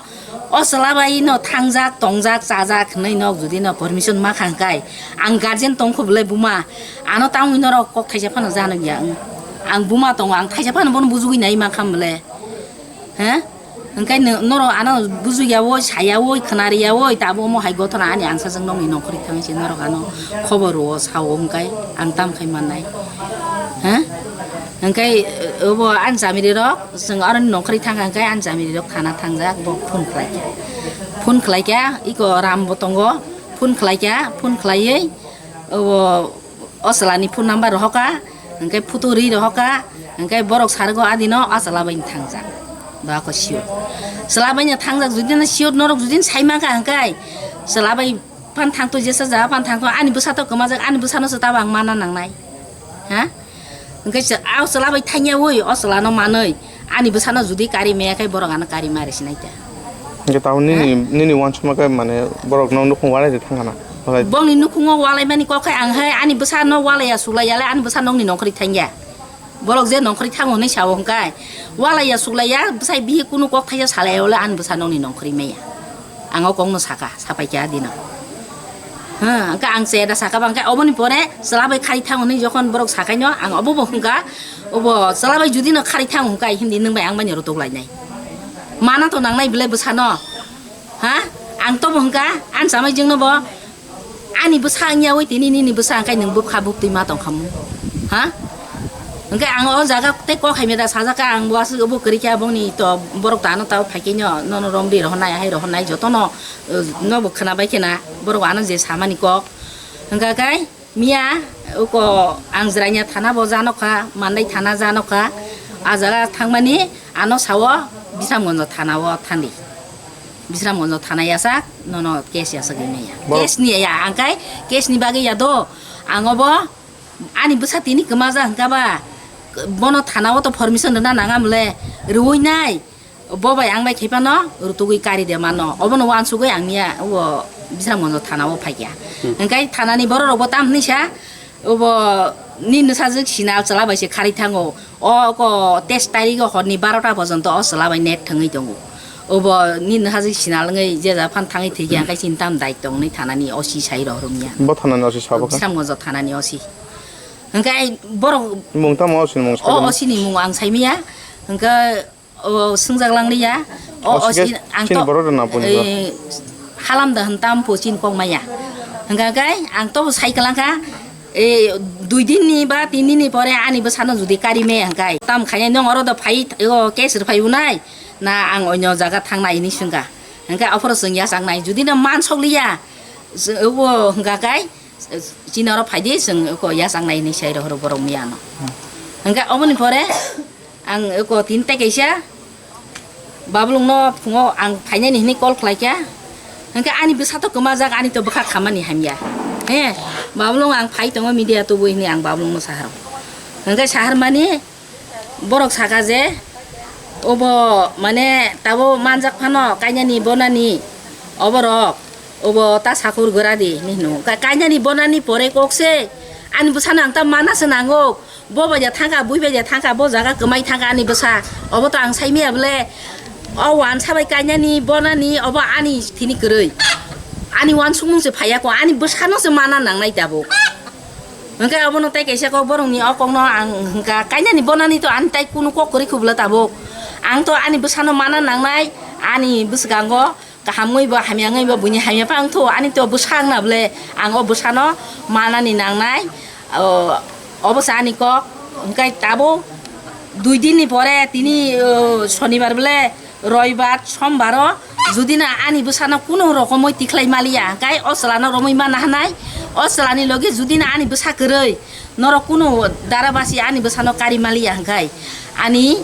o chwla bai no thangjak, tongjak, chajak hinwi norok judi no permission ma kha hwnkhe, ang guardian tongkho bwlai buma, ano tangwi norok kok thaisa phano janokya wng. Ang buma tongo, ang thaisa phano bono bujugwi nai mankha bwle. He? Hwnkhe no-, norok ano bujuyaui, sayaui, khnariyaui, tabuk omo hai gothona ani ansajak nokni nongkhorwi thangwi se norok ano khobor rwo, sao hwnkhe ang tamo khai mannai. He? Hwnkhe, obo ani chamiri rok, chwng aroni nongkhorwi thangkha hwnkhe ani chamiri rok thana thangjak, bo phone khlaikha. Phone khlaikha, iko Ram bo tongo, phone khlaikha, phone khlaiwi, obo, o chwlani phone number rohokha, hwnkhe photo ri rohokha, hwnkhe borok sargo adino o chwla bai thangjak. Ba ko sure. Chwla bai thangjak, judi no sure norok judi sai mankha hwnkhe, chwla bai phan thangto jesa ja phan thangto ani bwsa to kwmajak, ani bwsano se tabang mana nangnai. Ha? Hwnkhe se, a chwla bai thangyaui, o chwlano manwi, Ani bwsano judi kari maya khe borok ano kari mari sinai ta. Hingke tamo nini, nini wansukma khe mane borok no nukhung walai de thangkha na? Walai. Bongni nukhungo walaimani kok khe ang hai ani bwsano walaiya suklaiyale ani bwsa nokni nongkhorwi thangya. Borok je nongkhorwi thango hinwi sao hwnkhe walaiya suklaiya bwsai bihik kunu kok thaisa salaiya ole ani bwsa nokni nongkhorwi maya. Ang o kokno saka, sapaikha adino. Ha, hwnkhe ang cheda saka bangkhe oboni pore chwla bai khari thango hinwi jokhon borok sakaino ang obo bo hwnkha, obo chwla bai judino khari thango hwnkha hindi nwng bai ang bai rutuk lainai. Mana to nangnai belai bwsano. Ha? Ang tobo hwnkha, ang chamai jengno bo. Ani bwsa wngya oi tini nini bwsa hwnkhe nwng bwkha buktwi ma tongkhamu. Ha? Hwnkhe ang o jaga tei kok hai meda sajaka ang bo aswk obo kwrwi khe aboni to borok to ano tao phaikhe no, nono romri rohornai, hai rohornai jotono, eh, nobo khwnabai khena borok ano je samani kok. Hwnkha khe miya uko ang jwraina thana bo janokha, Mandai thana janokha, a jaga thangmani ano sao Bisramganj thana o thangdi. Bisramganj thana yasak, nono case yasak rimaya. Case ni ya, ang kai case ni bagwi ya do. Ang obo ani bwsa tini kwmaja hwnkha ba, bono thana o to permission rwna nang amle, rwui nai. Bo bai ang bai khe phano rutugwi kari de mano. Obono wansugwi ang miya o Bisramganj thana o phaikha. Hwnkhe thana ni borok rok bo tam hwnwi sa, Obo nini sajwk sinal chwla bai se kharwi thango. O ko teis tarikh o horni barota porjonto o chwla bai net thwngwi tongo. Obo nini sajwk sinal wngwi je ja phan thangwi thwikhe ang khe chini tam daityo wngnai thanani O C sai rw rwmya. Bo thanani O C sabo kha? Bisramganj thanani O C. Hwnkhe borok mung tamo O C ni mung o sakha? O C ni mung ang saimaya. Hwnkhe O swngjak langliya. O, o, o si, si, ang chini to, borok rok na boni eh, halam da hwn tam po chin kok maya. Hwnkha khe ang to sai kwlangkha, eh, dui din ni ba tin din ni pore ani bwsano judi kari me hwnkha. Tam khainai nong oro do phai, o case rw phai unai, na ang onyo jaga thangnai hinwi swngkha. Hwnkha aphuru chwng yachaknai, judi no man sokliya, o hwnkha khe, Chini oro phaidi, chwng eko yachak nai hinwi sai rohoro borok miyano. Hwnkhe oboni pore ang eko tin tai kaisa Bablong no phungo ang phainani hinwi call khlaikha. Hwnkhe ani bwsa to kwmajak, ani to bwkha khamani hamya. He, Bablong ang phai tongo media tubui hinwi ang Bablong no sahar. Hwnkhe sahar mani Borok saka je, obo mane tabo manjak phano kainani bonani oborok, obo ta sakur gora di ni hino. Ka-, kainani bonani pore kok se, ani bwsano ang ta mana se nango. Bo bai ja thangka, bui bai ja thangka, bo jaga kwmai thangka ani bwsa. Obo to ang sai maya bole, o wansa bai kainani bonani obo ani thini kwrwi. Ani wansukmung se phaiya ko, ani bwsano se mana nangnai tabuk. Hwnkhe obono tei kaisa kok borokni o kokno ang hwnkha, kainani bonani to ani tai kunu kok kwrwi khubla tabuk. Ang to ani bwsano mana nangnai, ani bwskango kaham wngwi bo hamya wngwi bo buini hamya phang tho, ani to bwsa wngna bole ang o bwsano manani nangnai. O, obo se ani kok. Hwnkhe tabuk dui din ni pore tini, o, sonibar bole Roibar, sombaro judi na ani bwsano kunu rokomoi tikhlai maliya, hwnkhe o chwlano romwi mana hwnai, o chwlani logi judi na ani bwsa kwrwi, norok kunu dara basi ani bwsano kari maliya, hwnkhe ani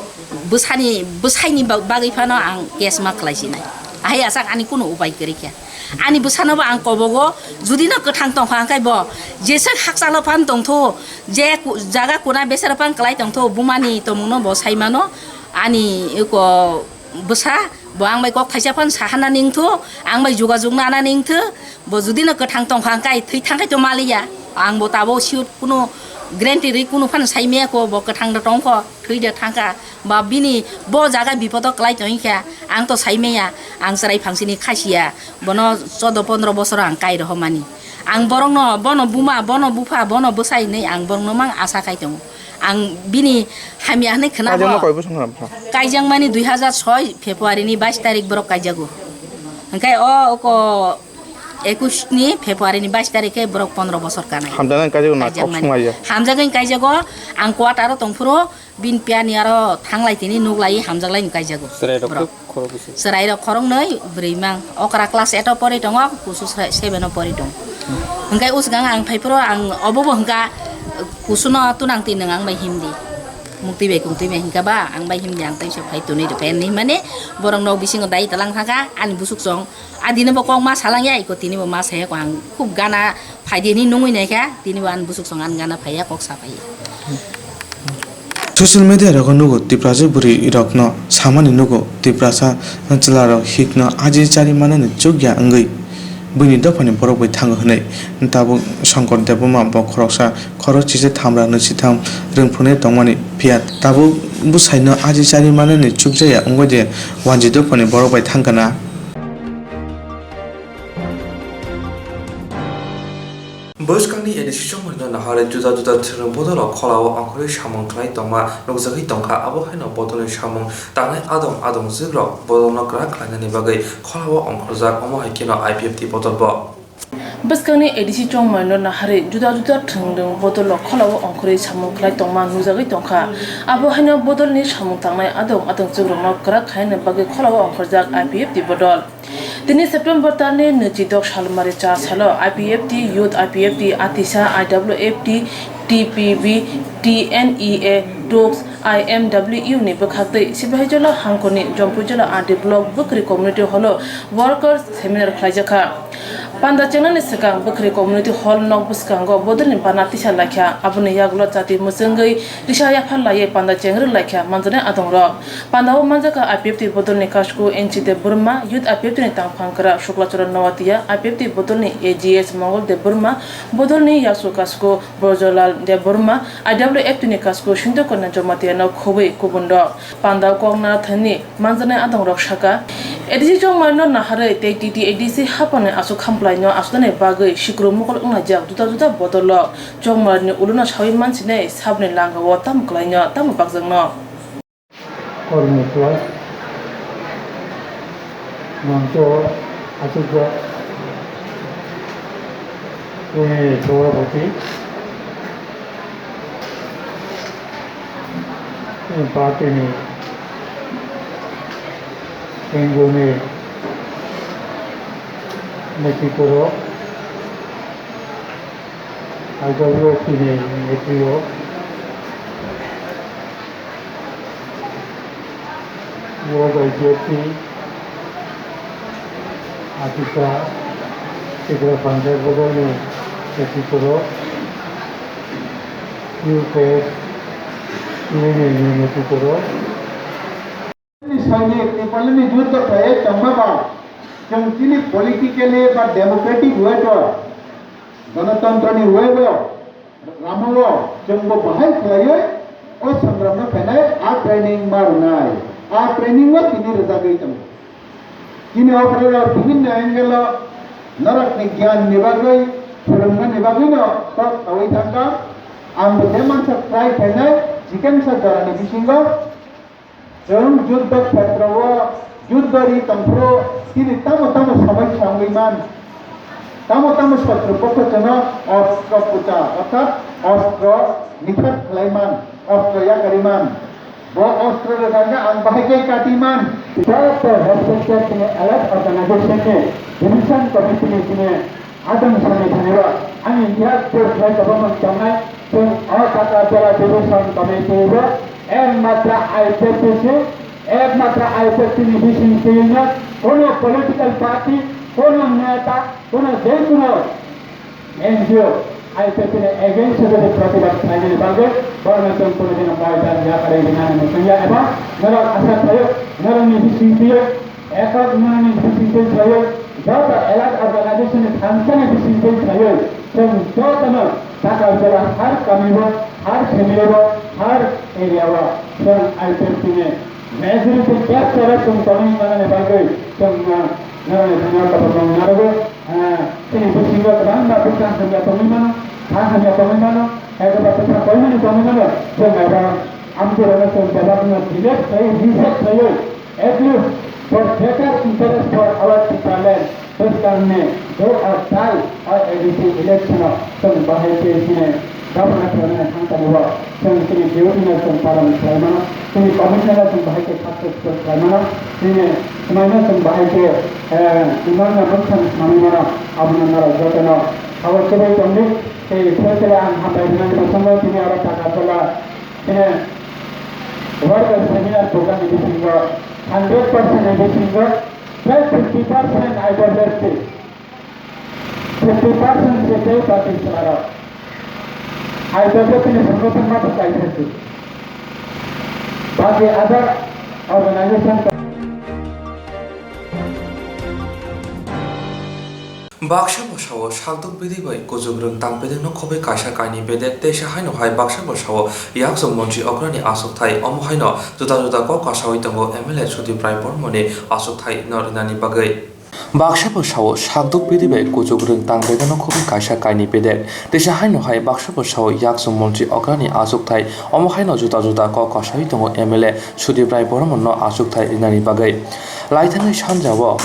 bwsani, bwsaini ba-, bagwi phano ang case ma khlai sinai. Ahai asak ani kunu upai kwrwi kha. Ani bwsano bo ang kobogo, judi no kwthang tongkha, hwnkhe bo jeswk hakchalo phan tongtho, je ku-, jaga kuna besero phan kwlai tongtho, bumani tongmungno bo sai mano. Ani eko bwsa, bo ang bai kok thaisa phano saharna ningthu, ang bai jogajog nana ningthu, bo judi no kwthang tongkha hwnkhe thwi thangkhai to maliya, ang bo tabuk siyot kunu guarantee rwi kunu phano sai maya kho, bo kwthang da tongkho, thwi da thangkha, ba bini bo jaga bipodo kwlai tongkha, ang to sai maya, ang chwrai phangsini khasiya, bono chodo pondro bosor ang kai rohormani. Ang borokno, bono buma, bono bupha, bono bwsai hinwi ang borokno mang asa khai tongo. Ang bini hamya hinwi khwna bo. Kaijakma koi bosong kha bwsa? Kaijakmani dui hazar soi February ni bais tarik borok kaijago. Hwnkhe o oko ekush ni February ni bais tarik khe borok pondro bosor kanai. Hamjaknai kaijago na kok songmaya? Hamjaknai kaijago, ang quarter o tongphuru. Bini piyani aro thanglai tini nuk lai hamjaklai ni kaijago. Chwrairok borok. Khorok bwswk? Chwrairok khoroknwi bwrwi mang. Okra class eight o pori tongo, kusu se-, seven o pori tongo. Hwnkhe usgang ang phaiphuru ang obobo hwnkha kusuno tunang twi nwng ang bai himdi. Muktwi bai kungtwi bai hwnkha ba ang bai himdi ang tei se phai tonwi rwkha hinwi mane borok nok bisingo dai tlang thangkha ani busuk chwng. Adino bo kok ma salang ya, iko tini bo ma saya ko ang khub gana phaidi hinwi nungwi naikha, tini bo ani busuk song ani gana phaiya, kok sa phaiya. Social media rogo nugo Tiprasa bwrwi rokno samani nugo Tiprasa chwla rok hikno aji chari manani chukya wngwi buini dophani borok bai thango hwnwi. Tabuk Shankar Debbarma bo khoroksa khorok chisa thamra nwi sitham rwngphunai tongmani phiya tabuk bwsaino aji chari manani chukjaya wngwi de wanji dophani borok bai thangkana. Bwskangni A D C chongmarino naharwi juda juda thwrwng bodolo kholao ongkhorwi samung khlai tongma nukjagwi tongkha, abo haino bodolni samung tangnai adong adong jwkrok bodolno kwrak khlainani bagwi kholao ongkhorjak, omo hai kheno I P F T bodolbo. Bwskangni A D C chongmarino naharwi juda juda thwrwng bodolo kholao ongkhorwi samung khlai tongma nukjagwi tongkha, abo haino bodolni samung tangnai adong adong jwkrokno kwrak khlainani bagwi kholao ongkhorjak I P F T bodol. Tini September talni nwichidok salmari cha salo I P F T, Youth I P F T, Atisa, I W F T, T P B, T N E A, Talks, I M W ni bwkhaktwi Sipahijola hangkhorni Jampuijola R D block Bwkhri community hall-o workers seminar khlaijakha. Panda chengnani swkang Bwkhri community hall nok bwskango bodolni bana tisa laikha, aboni yagulo chati mwchwngwi risa yaphar laiwi panda chengrwk laikha manjaknai adongrok. Pandao manjakha I P F T bodolni kasku N C Debbarma, Youth I P F T ni tangphang kwrak Suklachara Noatia, I P F T bodolni A G S Mongol Debbarma, bodolni yaksu kasku Brojolal Debbarma, I W F T ni kasku Sindhukanya Jamatia no khobwi kubunrok. Pandao kok narathani manjaknai adongrok sakha, A D C chongmarino naharwi tei T T A D C haphangni aswk khamplaino aswknani bagwi sikru mokol wnglaijak juda juda bodolrok chongmarni ulono sawi mansinai saboni langao tamo kwlaino tamo bakjakno. Kormo kwlai, mangso achukjak, eh, sabhapati, eh, party ni, N G O ni netrito rok, I W F T ni netrito rok, World I P F T, Atisa, Tripura Panchayat bodolni netrito rok, U P S, Union ni netrito rok. Sainik, Nepalni juddho khlaiwi tongma ba, chwng chini politically ba democratic way o Ganatantrani way o, lama o chwngbo bahai khlaiwi o sangramno phainai a training ma rwnai. A training o tini rwjagwi tongo. Chini o borok rok bibhinno angle o norokni gyan ni bagwi, phwrwngmani bagwi no kok saui thangkha. Ang bo je mansa try khainai, chikangsa jorani bisingo. Chwng juddho khetrao juddho ri tongphuru chini tamo tamo somosya wngwi man, tamo tamo sotru pokho chwngno ostro puja, orthat ostro nithat khlai man, ostro yakarwi man. Bo ostro rwkha khe ang bahai khe kati man. Joto respected chini elect organization ni division committee ni chini Adong sani thani ba, ani yak pur khlai kwbangma tongnai, chwng o Takarjala division committee bo ekmatra I P F T si, ekmatra I P F T ni bising twi no, kono political party, kono neta, kono je kono N G O I P F T ni against o jodi protibad khlainani bagwi, borokno chwng kono dino moidan yakarwi rinani mwchangya, eba norok asa khlaio, norokni bising twi Ekak nani bisingtwi khlaiwi, joto elak organization ni thansani bisingtwi khlaiwi, chwng jotono Takarjala har kami o, har family o, har area o chwng I P F T ni majority capture o chwng tonwi manani bagwi chwng, ah, norokni thani o kotorma narwgo, ah, chini bisingo kwbangma bwsa hamya tongwi mano, ha hamya tongwi mano, eba bwsa koimani tongwi mano, chwng eba amchorokno chwng bebakno delete khlaiwi, reject khlaiwi, At least for better interest for our Tipraland, bwskangni do or die o A D C election o chwng bahai khe chini governor khlainani thangtani o chwng chini duty no chwng palan khlai mano, chini commitment no chwng bahai khe successful khlai mano, chini swmai no chwng bahai khe, eh, imang no mungsa no swnamwi mano, abono norok jotono sabo chubai tongdi. Tei khe khe ang hambai rwnani mwchangwi tini oro Takarjala Chini worker seminar program ni bisingo hundred percent ni bisingo tei fifty percent I W F T, fifty percent se tei party chwlarok. I W F T ni songwthon ma bwsai thangdi. But the other organization. Baksa bwsao sakduk bidi bai kuchukrwng tang bedekno khobwi kaisa kainwi bedek, teisa haino hai baksa bwsao yakchung montri okrani achukthai, omo haino juda juda kok kasaui tongo M L A Sudip Rai Bormani achukthai no rinani bagwi. Baksa bwsao sakduk bidi bai kuchukrwng tang bedekno khobwi kaisa kainwi bedek, teisa haino hai baksa bwsao yakchung montri okrani achukthai, omo haino juda juda kok kasaui tongo M L A Sudip Rai Bormano achukthai rinani bagwi. Laithangni sanjao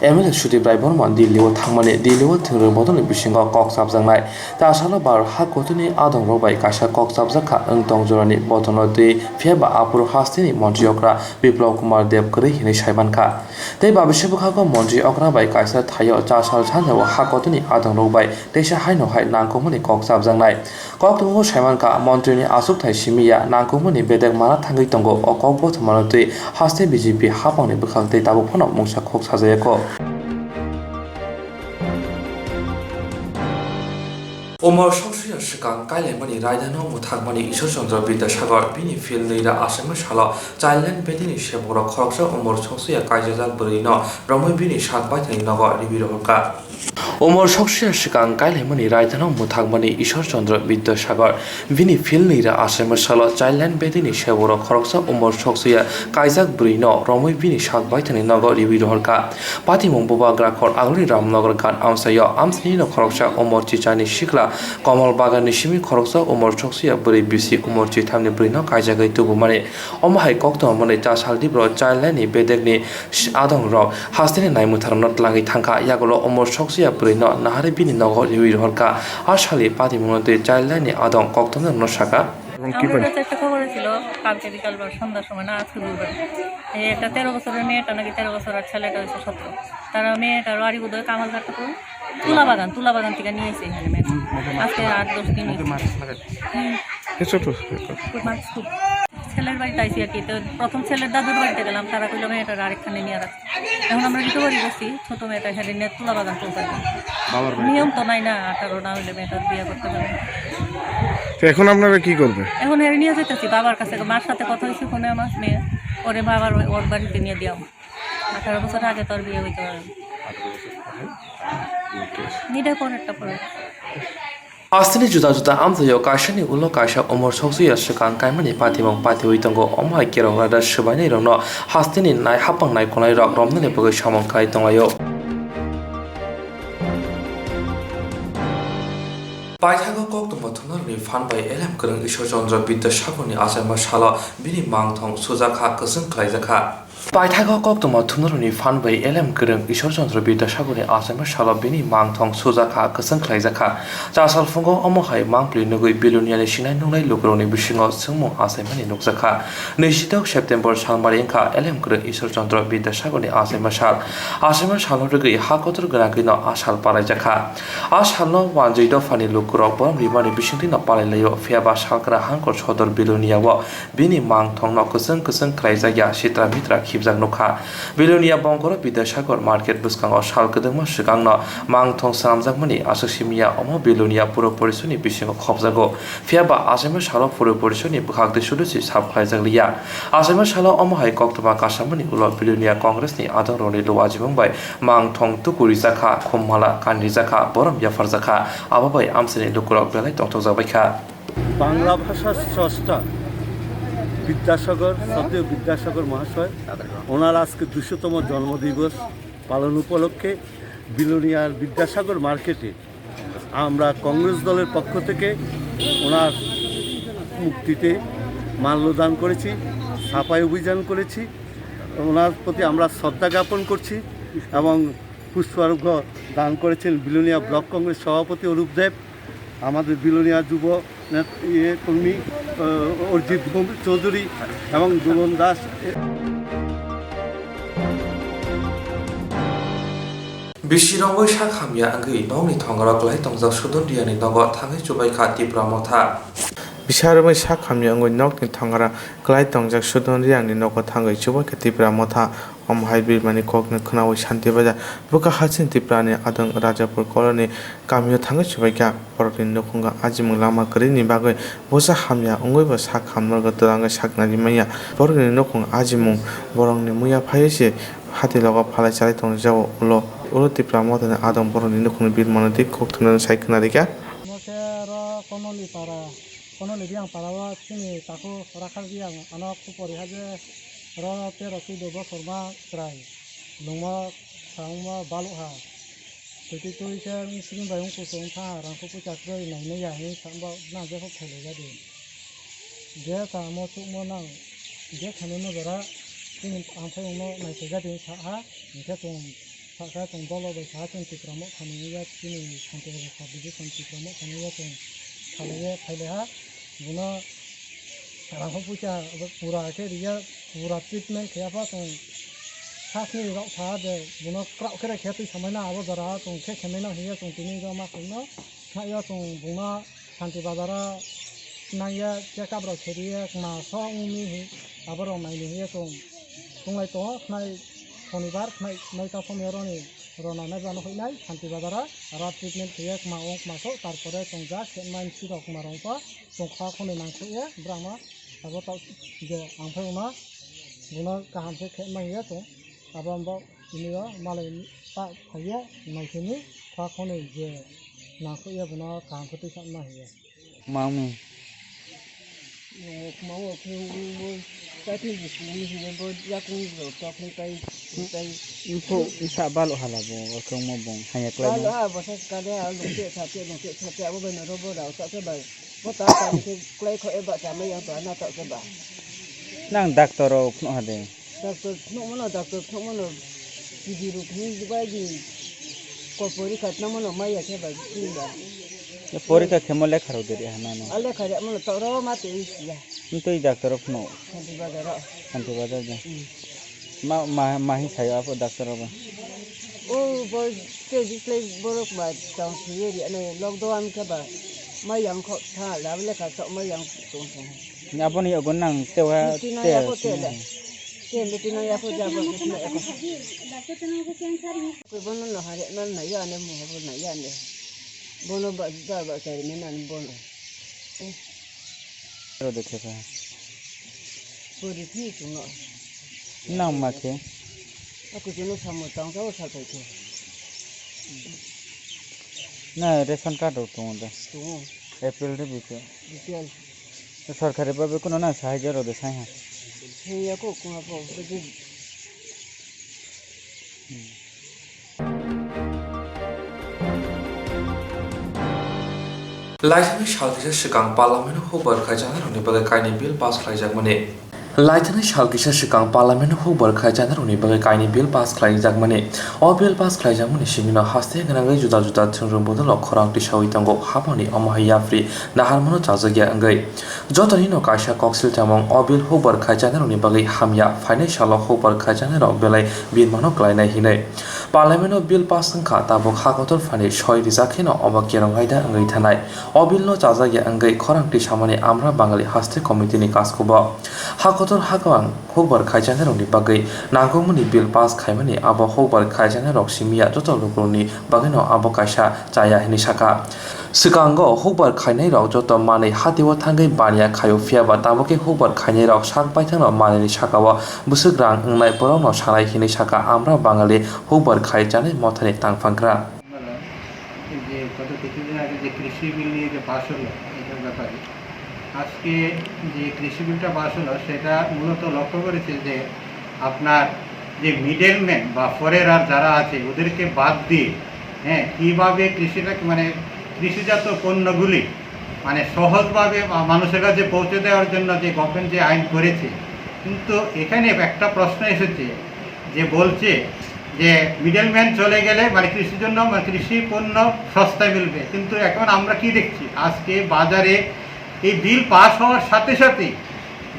M L A Sudip Rai Borma Delhi-o thangmani, Delhi-o thwngwi bodolni bisingo kok chapjaknai. Chasalo Bharat ha kotorni adongrok bai kaisa kok chapjak kha wng tong jorani bodolno twi, phiya ba aphuru hasteni montri okra Biplab Kumar Deb kwrwi hinwi sai man kha. Tei babise bwkhago montri okra bai kaisa thaio chasal sanjao ha kotorni adongrok bai teisa haino hai nangkukmani kok chapjaknai. Koktwmao saimankha, montrini achukthai simi ya, nangkukmani bedek mana thangwi tongo. O kok bothomano twi haste B J P haphangni bwkhak tei tabuk phano mungsa khok sajayakho. Umor soksuya swkang kailaimani raidano mwthangmani Ishwar Chandra Bidyasagar bini phil nwi ra achaima salo Childline bedekni sebukrok khoroksa umor soksuya kaijajak bwrwino romwi bini sak baithangni nogo riwi rohorkha. Umor soksuya swkang kailaimani raidano mwthangmani Ishwar Chandra Bidyasagar bini phil nwi ra achaima salo Childline bedekni sebukrok khoroksa umor soksuya kaijak bwrwino romwi bini sak baithangni nogo riwi rohorkha. Patimung bubagra khor agulni Ramnagar ghat amchaio amchaini no khoroksa umor chichani sikla Komal Baganni simi khoroksa umor soksuya bwrwi bisi umor chithamni bwrwino kaijagwi tubumani. Omo hai koktwma mwnwi chasal dibro Childline ni bedekni adongrok hasteni naimwtharno tlangwi thangkha, yagulo umor soksuya bwrwino naharwi bini nogo riwi rohorkha. A sali patimungno twi Childline ni adong koktwmarokno sakha. এবং কি আমার পাই? কাছে একটা খবর ছিল, কালকে বিকাল বা সন্ধ্যার সময় না, আজকে বুধবার। এই একটা তেরো বছরের মেয়েটা নাকি তেরো বছর আর ছেলেটা হয়েছে সতেরো। তারা মেয়েটার বাড়ি বোধহয় কামালঘাট থেকে তুলা বাগান, তুলা বাগান থেকে নিয়ে এসে এখানে মেয়েটা। আজকে আট দশ দিন হয়েছে। হুম। এ ছোট ছোট। খুব মাছ খুব। ছেলের বাড়িতে আইসি আর কি, তো প্রথম ছেলের দাদুর বাড়িতে গেলাম, তারা কইলো মেয়েটার আরেকখানে নিয়ে রাখ। এখন আমরা রিকভারি করছি, ছোট মেয়েটা এখানে নিয়ে তুলা বাগান চলতে হবে। বাবার বাড়িতে? নিয়ম তো নাই না, আঠারো না হইলে মেয়েটার বিয়ে করতে পারবে না। তো এখন আপনারা কি করবে? এখন এর নিয়ে যেতেছি বাবার কাছে, মার সাথে কথা হয়েছে ফোনে আমার মেয়ে, ওরে বাবার ওই, ওর বাড়িতে নিয়ে দিও। আঠারো বছর আগে তো আর বিয়ে হইতে পারে না। নিলে পরেরটা পরে। Hasteni juda juda amchaio kaisani ulo kaisa umor soksuya swkang kaimani patimung patiwi tongo. Omo hai kerong rada swbainairokno hasteni nai hapang nai kwlairok romnani bagwi samung khai tonglaio. Paithago koktwma thumnarokni phan bai elem kwrwng Ishwar Chandra Bidyasagarni achaima salo bini mangthong sujakha, kwchwng khlaijakha. Paithago koktwma thumnarokni phan bai elem kwrwng Ishwar Chandra Bidyasagarni achaima salo bini mangthong sujakha, kwchwng khlaijakha. Chasal phungo omo hai mangpili nugwi Biloniani sinai nungnai lukurokni bisingo swngmung achaimani nukjakha. Naichidok September salmari wngkha elem kwrwng Ishwar Chandra Bidyasagarni achaima sal. Achaima salo rwgwi ha kotor gwnangwino a sal palaijakha. A salno wanjwi dophani lukurok borom rimani bisingtwino palailaio, phiyaba salkra hangkor sodor Biloniao bini mangthongno kwchwng kwchwng khlaijakya sitra mitra khibjak nukha. Bilonia bongkoro Bidyasagar market bwskango sal kwdwngma swkangno mangthong swnamjakmani aswk simiya, omo Bilonia Puro Porishodni bisingo khopjago. Phiyaba achaima salo Puro Porishodni bwkhaktwi sudu se sap khlaijak liya. Achaima salo omo hai koktwma kasamani ulo Bilonia Congressni adongrokni luajimung bai mangthong tuku rijakha, khummala kan rijakha, borom yapharjakha, abo bai amchaini lukurok belai tongthokjak baikha. Bangla ভাষার স্রষ্টা বিদ্যাসাগর, শ্রদ্ধেয় বিদ্যাসাগর মহাশয়, ওনার আজকে দুশোতম জন্মদিবস পালন উপলক্ষে বিলোনিয়ার বিদ্যাসাগর মার্কেটে আমরা কংগ্রেস দলের পক্ষ থেকে ওনার মূর্তিতে মাল্যদান করেছি, সাফাই অভিযান করেছি। ওনার প্রতি আমরা শ্রদ্ধা জ্ঞাপন করছি এবং পুষ্পার্ঘ্য দান করেছেন বিলোনিয়া ব্লক কংগ্রেস সভাপতি অরূপ দেব, আমাদের বিলোনিয়া যুব নেত-, ইয়ে কর্মী, আহ, অরিজিৎ গম-, চৌধুরী এবং দুলন Das. Bisi romwi sak hamya wngwi nokni thongaro kwlai tongjak Sudon Riyani nogo thangwi chubaikha Tipra Motha. Bisi romwi sak hamya wngwi nokni thongaro kwlai tongjak Sudon Riyani nogo thangwi chubaikha Tipra Motha. Omo hai birmani kokno khwnaui Santi Bazar bwkha hachini Tripurani adong Rajapur koloni kamio thangwi chubaikha. Borokni nukhungo ajimung lama kwrwini bagwi bosa hamya wngwibo sak hamnorgo twlangwi saknari manya. Borokni nukhung ajimung borokni muya phaiwi se hatilogo phalai chalai tongjago ulo. Ulo Tipra Mothani adong borokni nukhungni birmano tei kok thumnano sai khwnarikha. Omo khe oro Konoli para, Konoli Riyang para o chini takhuk Rakhal Riyang ano khupori ha je oro tero chuddo bosor ma chwrai. Lungma sa wngma baluk ha. Twi twi twi khe wng sring bai wng kusu wng kha, rang khe puisa kwrwi nai nai ya hinwi sa wngbo na jefo khailai ya di. Je sa mo chukmo nang, je khainwi no jora, chini ang phai wngno nai phaijak di sa ha, hinkhe chwng sa khe chwng dolo bai sa ha, chwng Tipra Motha ni ya, chini Santi Bazar sub division Tipra Motha ni ya chwng salai ye phailai ha, bono rang khe puisa pura khe riya, pura treatment khe ya pha chwng sakni rok sa ha je bono kwrak khe khe twi samai na abo jora chwng khe khe mai nang hiya chwng tini joma chwngno. Khaio chwng bungno Santi Bazar o nangya check up rok kheriye kma so wngmi hi aborok naini hiye chwng tonglai tongo khnai sonibar khnai noita somoi roni rona nai bano huinai Santi Bazar o aro treatment khiye kma wng kma so tarpore chwng ja khe main sirok kma rok pho chwng kha khwnwi nangkhe ye bwrangno abo ta je ang phai wngno bungno kaham khe khe manya chwng abo bo tini o malai ta phaiye naikhe ni kha khwnwi je Nangkukya bono kaham khe twi sakna hiya. Mami. Mao khe bo kaithwi bo sini hiya bo yakung bo tok ni kai kai. Info isa balo hala bo okhe mo bong haya klai. Balo ha bo sa kade ha lungke sa te lungke sa te abo bai no robo da sa te bai. Bo ta ta khe klai kho e ba ta mai yang to na ta ke ba. Nang doctor rok phno ha de. Doctor phunukma no, doctor phunukma no, T V rok hinwi bai di, kok porikha tongma no maya khe bai twi ya. Porikha khemo lekha rok deri ha nano. A lekha rok mano toro ma twi ya. Ntwi doctor rok phunuk. Santi Bazar o. Santi Bazar de. Hmm. Ma, ma, ma hi sayo apo doctor rok ba. O bo te bislai borok ma tong sui ri ano lockdown khe ba. Ma yang kho tha la lekha sok ma yang tong tong. Aboni yago nang tewa Meeting te ya ko te le. Te meeting ya ko ja ko meeting ya ko. Ko bono no hare man na ya ne mo bo na ya ne. Bono ba ba ba kari me nan bono. Ro de khe. Ko ri phi tu no. Nang ma khe. Ako jono samo tang sa o sa kai khe. Na ration card rok tongo de. Tongo. A P L de B P L. B P L. Sorkari babe kuno na sahajyo rode sai ha. Hiya ko kuma ko bidi. Laithani sal kisa swkang Parliament-o hukbar khaijaknairokni bagwi kainwi bill pass khlaijakmani. Laithani sal kisa swkang Parliament-o hukbar khaijaknairokni bagwi kainwi bill pass khlaijakmani. O bill pass khlaijakmani simi'-no haste gwnangwi juda juda thwngrum bodolrok khorang tisaui tongo, haboni omo hai yapri naharmano chajakya wngwi. Jotonino kaisa koksil chamung, o bill hukbar khaijaknairokni bagwi hamya, phainai salo hukbar khaijaknairok belai birmano klainai hinwi. Parliament-o bill pass wngkha, tabuk ha kotor phani soi rijak kheno obo kerong aida wngwi thanai. O bill-no chajakya wngwi khorang tisamani Amra Bangali Haste Committee-ni kaskubo. Ha kotor ha kwbang hukbar khaijaknairokni bagwi nangkukmani bill pass khaimani abo hukbar khaijaknairok simiya joto lukurokni bagwino abo kaisa chaya hinwi sakha. Swkango hukbar khainairok joto manwi hatio thangwi baniya khaio, phiyaba tabukhe hukbar khainairok sak baithangno manwini sakao bwswk rang wngnai borokno sanai hinwi sakha Amra Bangali hukbar khaijaknai mothani tangphangra. যে গত কিছুদিন আগে যে কৃষি বিল নিয়ে যে পাস হলো, এটার ব্যাপারে আজকে যে কৃষি বিলটা পাস হলো, সেটা মূলত লক্ষ্য করেছে যে আপনার যে মিডলম্যান বা ফরেরার যারা আছে, ওদেরকে বাদ দিয়ে, হ্যাঁ, কীভাবে কৃষিটাকে, মানে, কৃষিজাত পণ্যগুলি, মানে, সহজভাবে মা-, মানুষের কাছে পৌঁছে দেওয়ার জন্য যে গভর্নমেন্ট যে আইন করেছে, কিন্তু এখানে একটা প্রশ্ন এসেছে যে বলছে যে মিডলম্যান চলে গেলে, মানে, কৃষির জন্য, মানে, কৃষি পণ্য সস্তায় মিলবে। কিন্তু এখন আমরা কি দেখছি, আজকে বাজারে এই বিল পাস হওয়ার সাথে সাথেই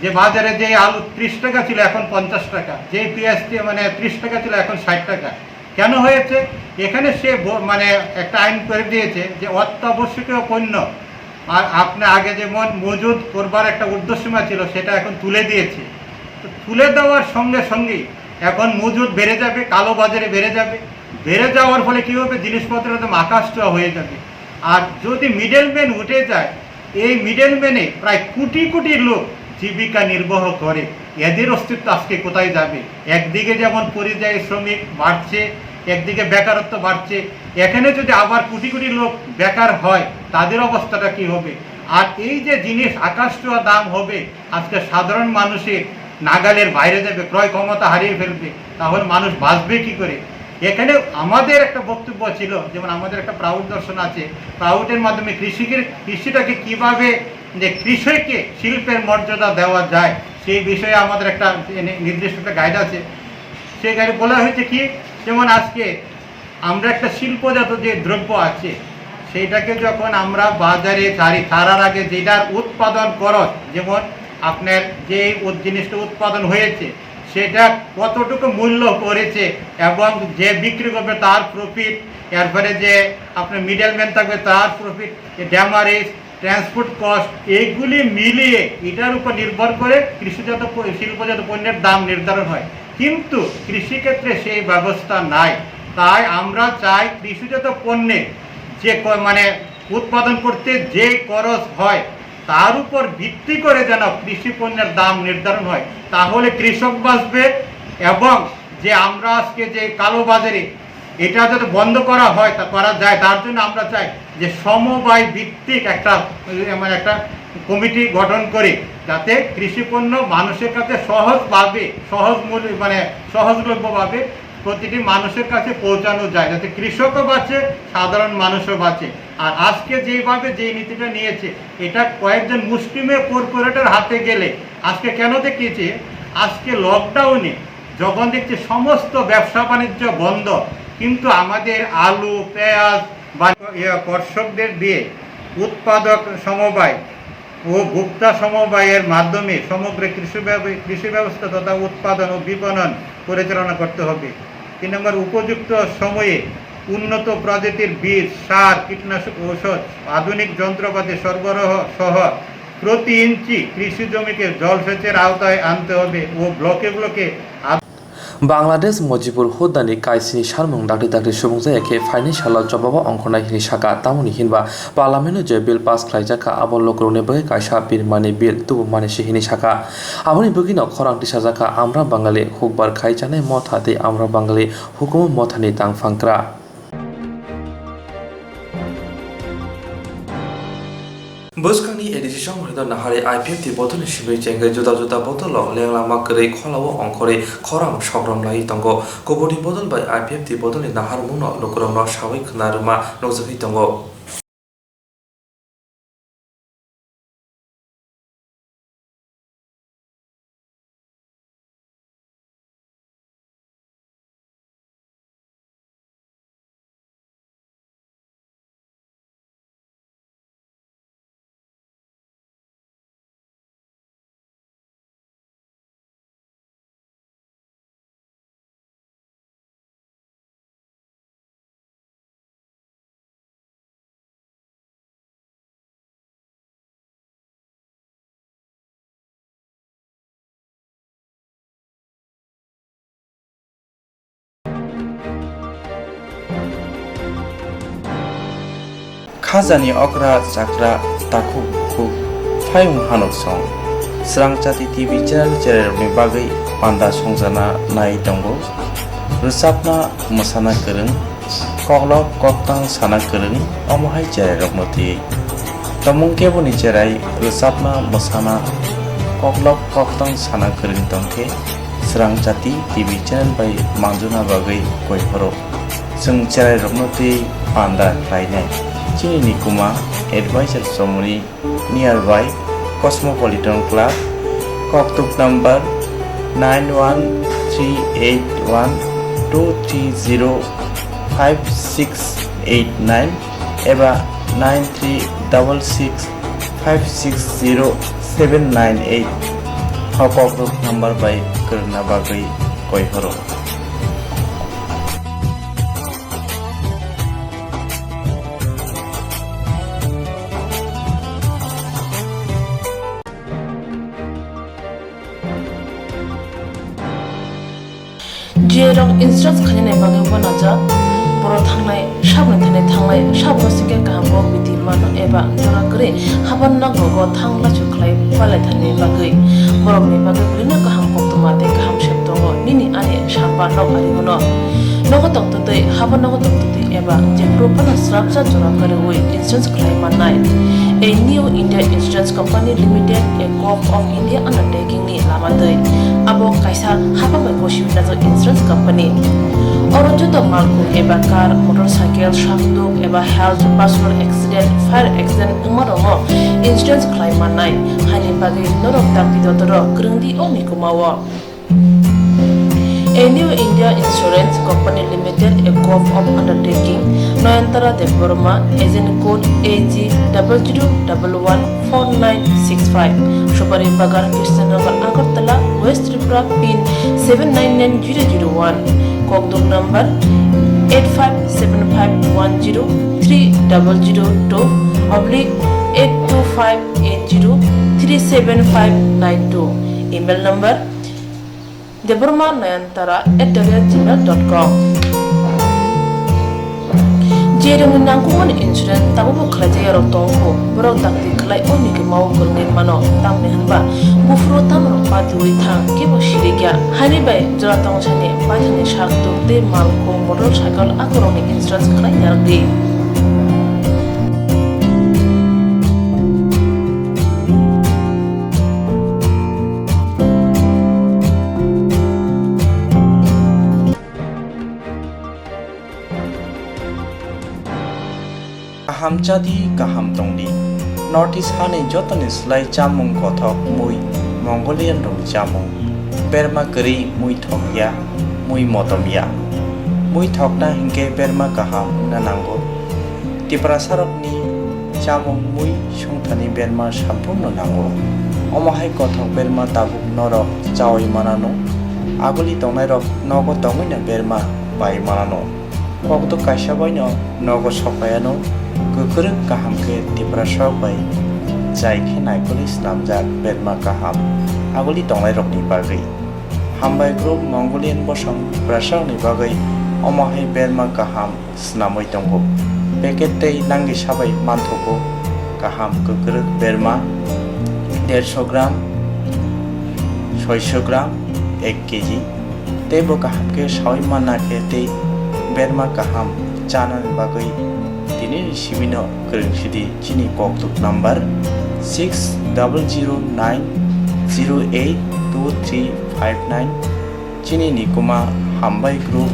যে বাজারে যে আলু ত্রিশ টাকা ছিল, এখন পঞ্চাশ টাকা, যে পেঁয়াজ তি-, মানে, ত্রিশ টাকা ছিল, এখন ষাট টাকা। কেন হয়েছে? এখানে সে ব-, মানে, একটা আইন করে দিয়েছে যে অত্যাবশ্যকীয় পণ্য, আর আপনি আগে যেমন মজুদ করবার একটা ঊর্ধ্বসীমা ছিল, সেটা এখন তুলে দিয়েছে। তো তুলে দেওয়ার সঙ্গে সঙ্গেই এখন মজুদ বেড়ে যাবে, কালো বাজারে বেড়ে যাবে। বেড়ে যাওয়ার ফলে কি হবে? জিনিসপত্রের দাম আকাশ ছোঁয়া হয়ে যাবে। আর যদি মিডলম্যান উঠে যায়, এই মিডলম্যানে প্রায় কোটি কোটি লোক জীবিকা নির্বাহ করে। এদের অস্তিত্ব আজকে কোথায় যাবে? একদিকে যেমন পরিযায়ী শ্রমিক বাড়ছে, একদিকে বেকারত্ব বাড়ছে। এখানে যদি আবার কোটি কোটি লোক বেকার হয়, তাদের অবস্থাটা কি হবে? আর এই যে জিনিস আকাশ ছোঁয়া দাম হবে, আজকে সাধারণ মানুষের নাগালের বাইরে যাবে, ক্রয় ক্ষমতা হারিয়ে ফেলবে, তাহলে মানুষ বাঁচবে কি করে? এখানে আমাদের একটা বক্তব্য ছিল, যেমন আমাদের একটা প্রাউড দর্শন আছে, প্রাউডের মাধ্যমে কৃষিকে, কৃষিটাকে কিভাবে, যে কৃষককে শিল্পের মর্যাদা দেওয়া যায়, সেই বিষয়ে আমাদের একটা নি-, নির্দিষ্ট একটা গাইড আছে। সেই গাইডে বলা হয়েছে কি, যেমন আজকে আমরা একটা শিল্পজাত যে দ্রব্য আছে, সেইটাকে যখন আমরা বাজারে ছাড়ি, ছাড়ার আগে যেটার উৎপাদন খরচ, যেমন আপনার যে উৎ-, জিনিসটা উৎপাদন হয়েছে, সেটা কতটুকু মূল্য পড়েছে এবং যে বিক্রি করবে তার প্রফিট, এরপরে যে আপনার মিডলম্যান থাকবে তার প্রফিট, ড্যামারেজ, ট্রান্সপোর্ট কস্ট, এইগুলি মিলিয়ে এটার উপর নির্ভর করে কৃষিজাত প-, শিল্পজাত পণ্যের দাম নির্ধারণ হয়। কিন্তু কৃষিক্ষেত্রে সেই ব্যবস্থা নাই। তাই আমরা চাই কৃষিজাত পণ্যে যে ক-, মানে উৎপাদন করতে যে খরচ হয়, তার উপর ভিত্তি করে যেন কৃষি পণ্যের দাম নির্ধারণ হয়, তাহলে কৃষক বাঁচবে এবং যে আমরা আজকে যে কালোবাজারি, এটা যাতে বন্ধ করা হয়, তা করা যায়, তার জন্য আমরা চাই যে সমবায় ভিত্তিক একটা, মানে একটা কমিটি গঠন করে, যাতে কৃষি পণ্য মানুষের কাছে সহজভাবে, সহজ মূল্যে, মানে সহজলভ্যভাবে প্রতিটি মানুষের কাছে পৌঁছানো যায়, যাতে কৃষকও বাঁচে, সাধারণ মানুষও বাঁচে। আর আজকে যেইভাবে যেই নীতিটা নিয়েছে, এটা কয়েকজন মুষ্টিমেয় কর্পোরেটর হাতে গেলে, আজকে কেন দেখেছি, আজকে লকডাউনে যখন দেখছি সমস্ত ব্যবসা বাণিজ্য বন্ধ, কিন্তু আমাদের আলু, পেঁয়াজ বা, ইয়ে, কর্ষকদের দিয়ে উৎপাদক সমবায় ও ভোক্তা সমবায়ের মাধ্যমে সমগ্র কৃষি ব্যব-, কৃষি ব্যবস্থা তথা উৎপাদন ও বিপণন পরিচালনা করতে হবে। তিন নম্বর, উপযুক্ত সময়ে উন্নত প্রজাতির বীজ, সার, কীটনাশক ঔষধ, আধুনিক যন্ত্রপাতি সরবরাহ সহ প্রতি ইঞ্চি কৃষি জমিকে জলসেচের আওতায় আনতে হবে ও ব্লকে ব্লকে আধ- Bangladesh Mojipur hudani kaisini sarmung dakti dakti subung jaya khe phaini salo chobao ongkhornai hini saka, tamoni hinba Parliament-o je bill pass khlaijak kha, abo lukurokni bagwi kaisa birmani bill tubumani se hini saka. Aboni bagwino khorang tisajak kha, Amra Bangali hukbar khai chanai motha tei Amra Bangali hukumu mothani tangphang kra. Bwskangni A D C songmani do nahari I P F T bodolni simi chengwi juda juda bodolo lenglama kwrwi kholao ongkhorwi khorang sokrom laiwi tongo. Kuburni bodol bai I P F T bodolni naharmungno lukurokno sawi khna rwma nukjagwi tongo. Khajani okra chakra takhuk bukhuk phayung hanuk song. Srangchati T V channel chererokni bagwi panda songjana nai tongo. Rwchapna mwsana kwrwng, koklop koktang sana kwrwng, omo hai chererokno twi. Tomung keboni cherai rwchapna mwsana koklop koktang sana kwrwng tongkhe Srangchati T V channel bai manjuna bagwi koi phoro. Chwng cherairokno twi panda khlainai. Chini nikuma advisor chomoni nearby Cosmopolitan Club, koktuk number nine one three eight one two three zero five six eight nine eba nine three double six five six zero seven nine eight. O koktuk number bai kwrwngna bagwi koi horo. J rok insurance khainani bagwi uanajak, borok thangnai saboni thani thangnai saboni singkhe kaham kok bithi mano eba jora kwrwi haban nok rogo thang lachu khlai palaithani bagwi borokni bagwi bwrwino kaham koktwma tei kaham sep tongo nini ani samba nok ari bono. Nogo tongtwtwi haban nogo tongtwtwi eba jephuru phano srapsa jora kwrwi insurance khlai mannai. A New India Insurance Company Limited, a Corp of India undertaking ni lama twi. Abo kaisa hapang bai gosi wngjak insurance company. Oro joto malkhung eba car, motorcycle, sakduk eba health, personal accident, fire accident wngma rokno insurance khlai mannai. Haini bagwi norok dakti dotoro kwrwngdi o mikuma o. A New India Insurance Company Limited, a Corp of Undertaking, Nayantara Debbarma, agent code A G double zero double one four nine six five, Supari Bagan, Krishnanagar, Agartala, West Tripura, pin seven nine nine zero zero one, Kokduk number eight five seven five one zero three double zero two oblique eight two five eight zero three seven five nine two, email number debbarma nayantara at the rate gmail dot com. Jerokni nangkukmani insurance tabukbo khlaijak yarok tongo, borok dakti khlai o mikima o kwrwngwi mano, tamni hwnba buphuru tamrok patiwi thang kebo sirikya, haini bai jora tongthani paithakni sak tuk tei malkhung motorcycle akorokni insurance khlai narwkdi. Kaham chadi, kaham tongdi. North East hani jotoni slai chamung kothok mui Mongolian rokni chamung. Berma kwrwi mui thokya, mui motomya. Mui thokna hinkhe berma kaham wngna nango. Tiprasarokni chamung mui songthani berma samphurno nango. Omo hai kothok berma tabuk norok chaui manano. Aguli tongnairok nogo tongwino berma pai manano. Kokduk kaisa baino nogo sokpaiano, kwkrwk kaham khe Tiprasarok bai chai khe naikolwi snamjak berma kaham aguli tongnairokni bagwi. Hambai group Mongolian bosong Tiprasarokni bagwi omo hai berma kaham snamwi tongo. Packet tei langisa bai manthogo kaham kwkrwk berma derso gram, soiso gram, ek kg. Tei bo kaham khe saui manna khe tei berma kaham chanani bagwi tinini simino kwrwng sidi chini kokduk number six double zero nine zero eight two three five nine. Chini nikuma Hambai Group,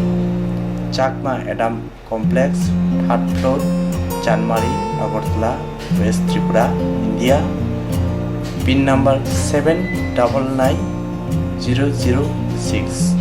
Chakma Adam Complex, third floor, Chanmari, Agartala, West Tripura, India. Pin number seven double nine zero zero six.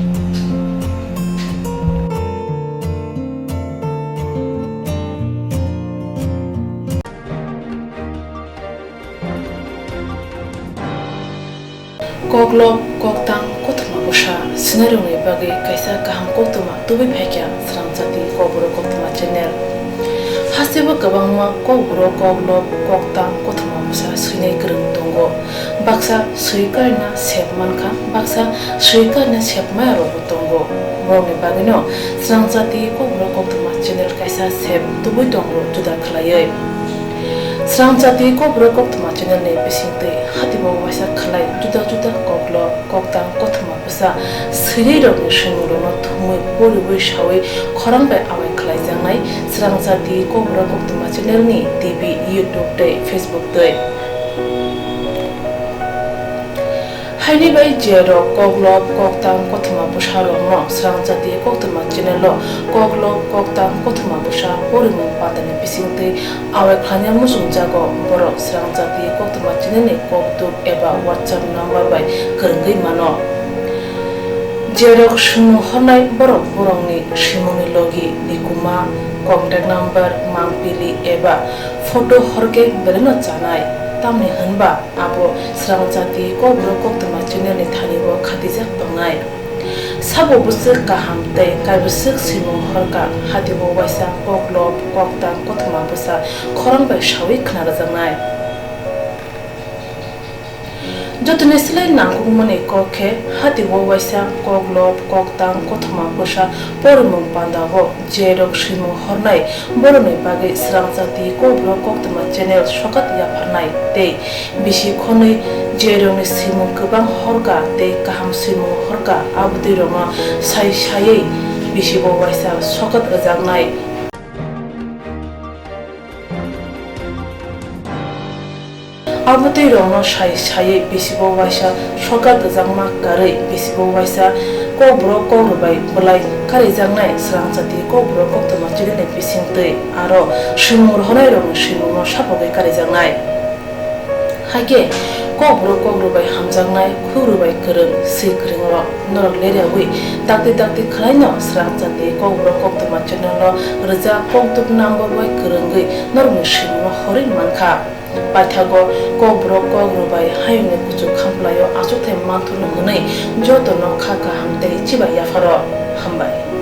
Koklop, koktang, kothoma bwsa swinairokni bagwi kaisa kaham koktwma tubui phaikha Srangchati Kokborok Koktwma channel. Hasteo kwbangma kokborok, koklop, koktang, kothoma bwsa swinai kwrwng tongo. Baksa swi karina sep mankha, baksa swi karina sep maya rokbo tongo. Borokni bagwino Srangchati Kokborok Koktwma channel kaisa sep tubui tongo juda khlaiwi. Srangchati Kokborok Koktwma channel ni bisingtwi hatibo waisa khlai juda juda koklop, koktang, kothoma bwsa swinairokni swimungrokno thumwi poriwi saui khorang bai awai khlaijaknai Srangchati Kokborok Koktwma channel ni T V, YouTube tei Facebook twi. Haini bai je rok koklop, koktang, kothoma bwsa rokno Srangchati Koktwma channel o koklop, koktang, kothoma bwsa porimung patani bisingtwi awai khlaina muchungjago, borok Srangchati Koktwma channel ni kokduk eba WhatsApp number bai kwrwngwi mano. Je rok swngmung hornai borok borokni swimungni logi, nikuma, contact number, mangpili eba photo horkhe belaino chanai, tamni hwnba abo Srangchati Kokborok Koktwma channel ni thani o khatijak tongnai. Sabo bwswk kaham tei kaibwswk swimung horkha, hatibo waisa koklop, koktang, kothoma bwsa khorang bai saui khna rwjaknai. Jotoni slai nangkukmani kok khe, hati o waisa koklop, koktang, kothoma bwsa porimung panda o je rok swimung hornai, borokni bagwi Srangchati Kokborok Koktwma channel sokat yapharnai tei bisi khonwi je rokni swimung kwbang horka tei kaham swimung horka, abotwi rokno sai saiwi bisi o waisa sokat rwjaknai. Abotwi rokno sai saiwi bisi o waisa sokat rwjakma karwi bisi o waisa Kokborok Kokrwbai bwlai karijaknai Srangchati Kokborok Koktwma channel ni bisingtwi aro swimung rohornai rokni swimungno sapogwi karijaknai. Haikhe Kokborok Kokrwbai hamjaknai, Kokrwbai kwrwng, swi kwrwng rok norok leryawi dakti dakti khwlaino Srangchati Kokborok Koktwma channel o rwjak koktwk number bai kwrwngwi norokni swimungno horwi mankha. Paithago Kokborok Kokrwbai hayungni kuchuk khamplaio achukthai manthurno hwnwi jotono kha kaham tei chibai yapharo. Hambai.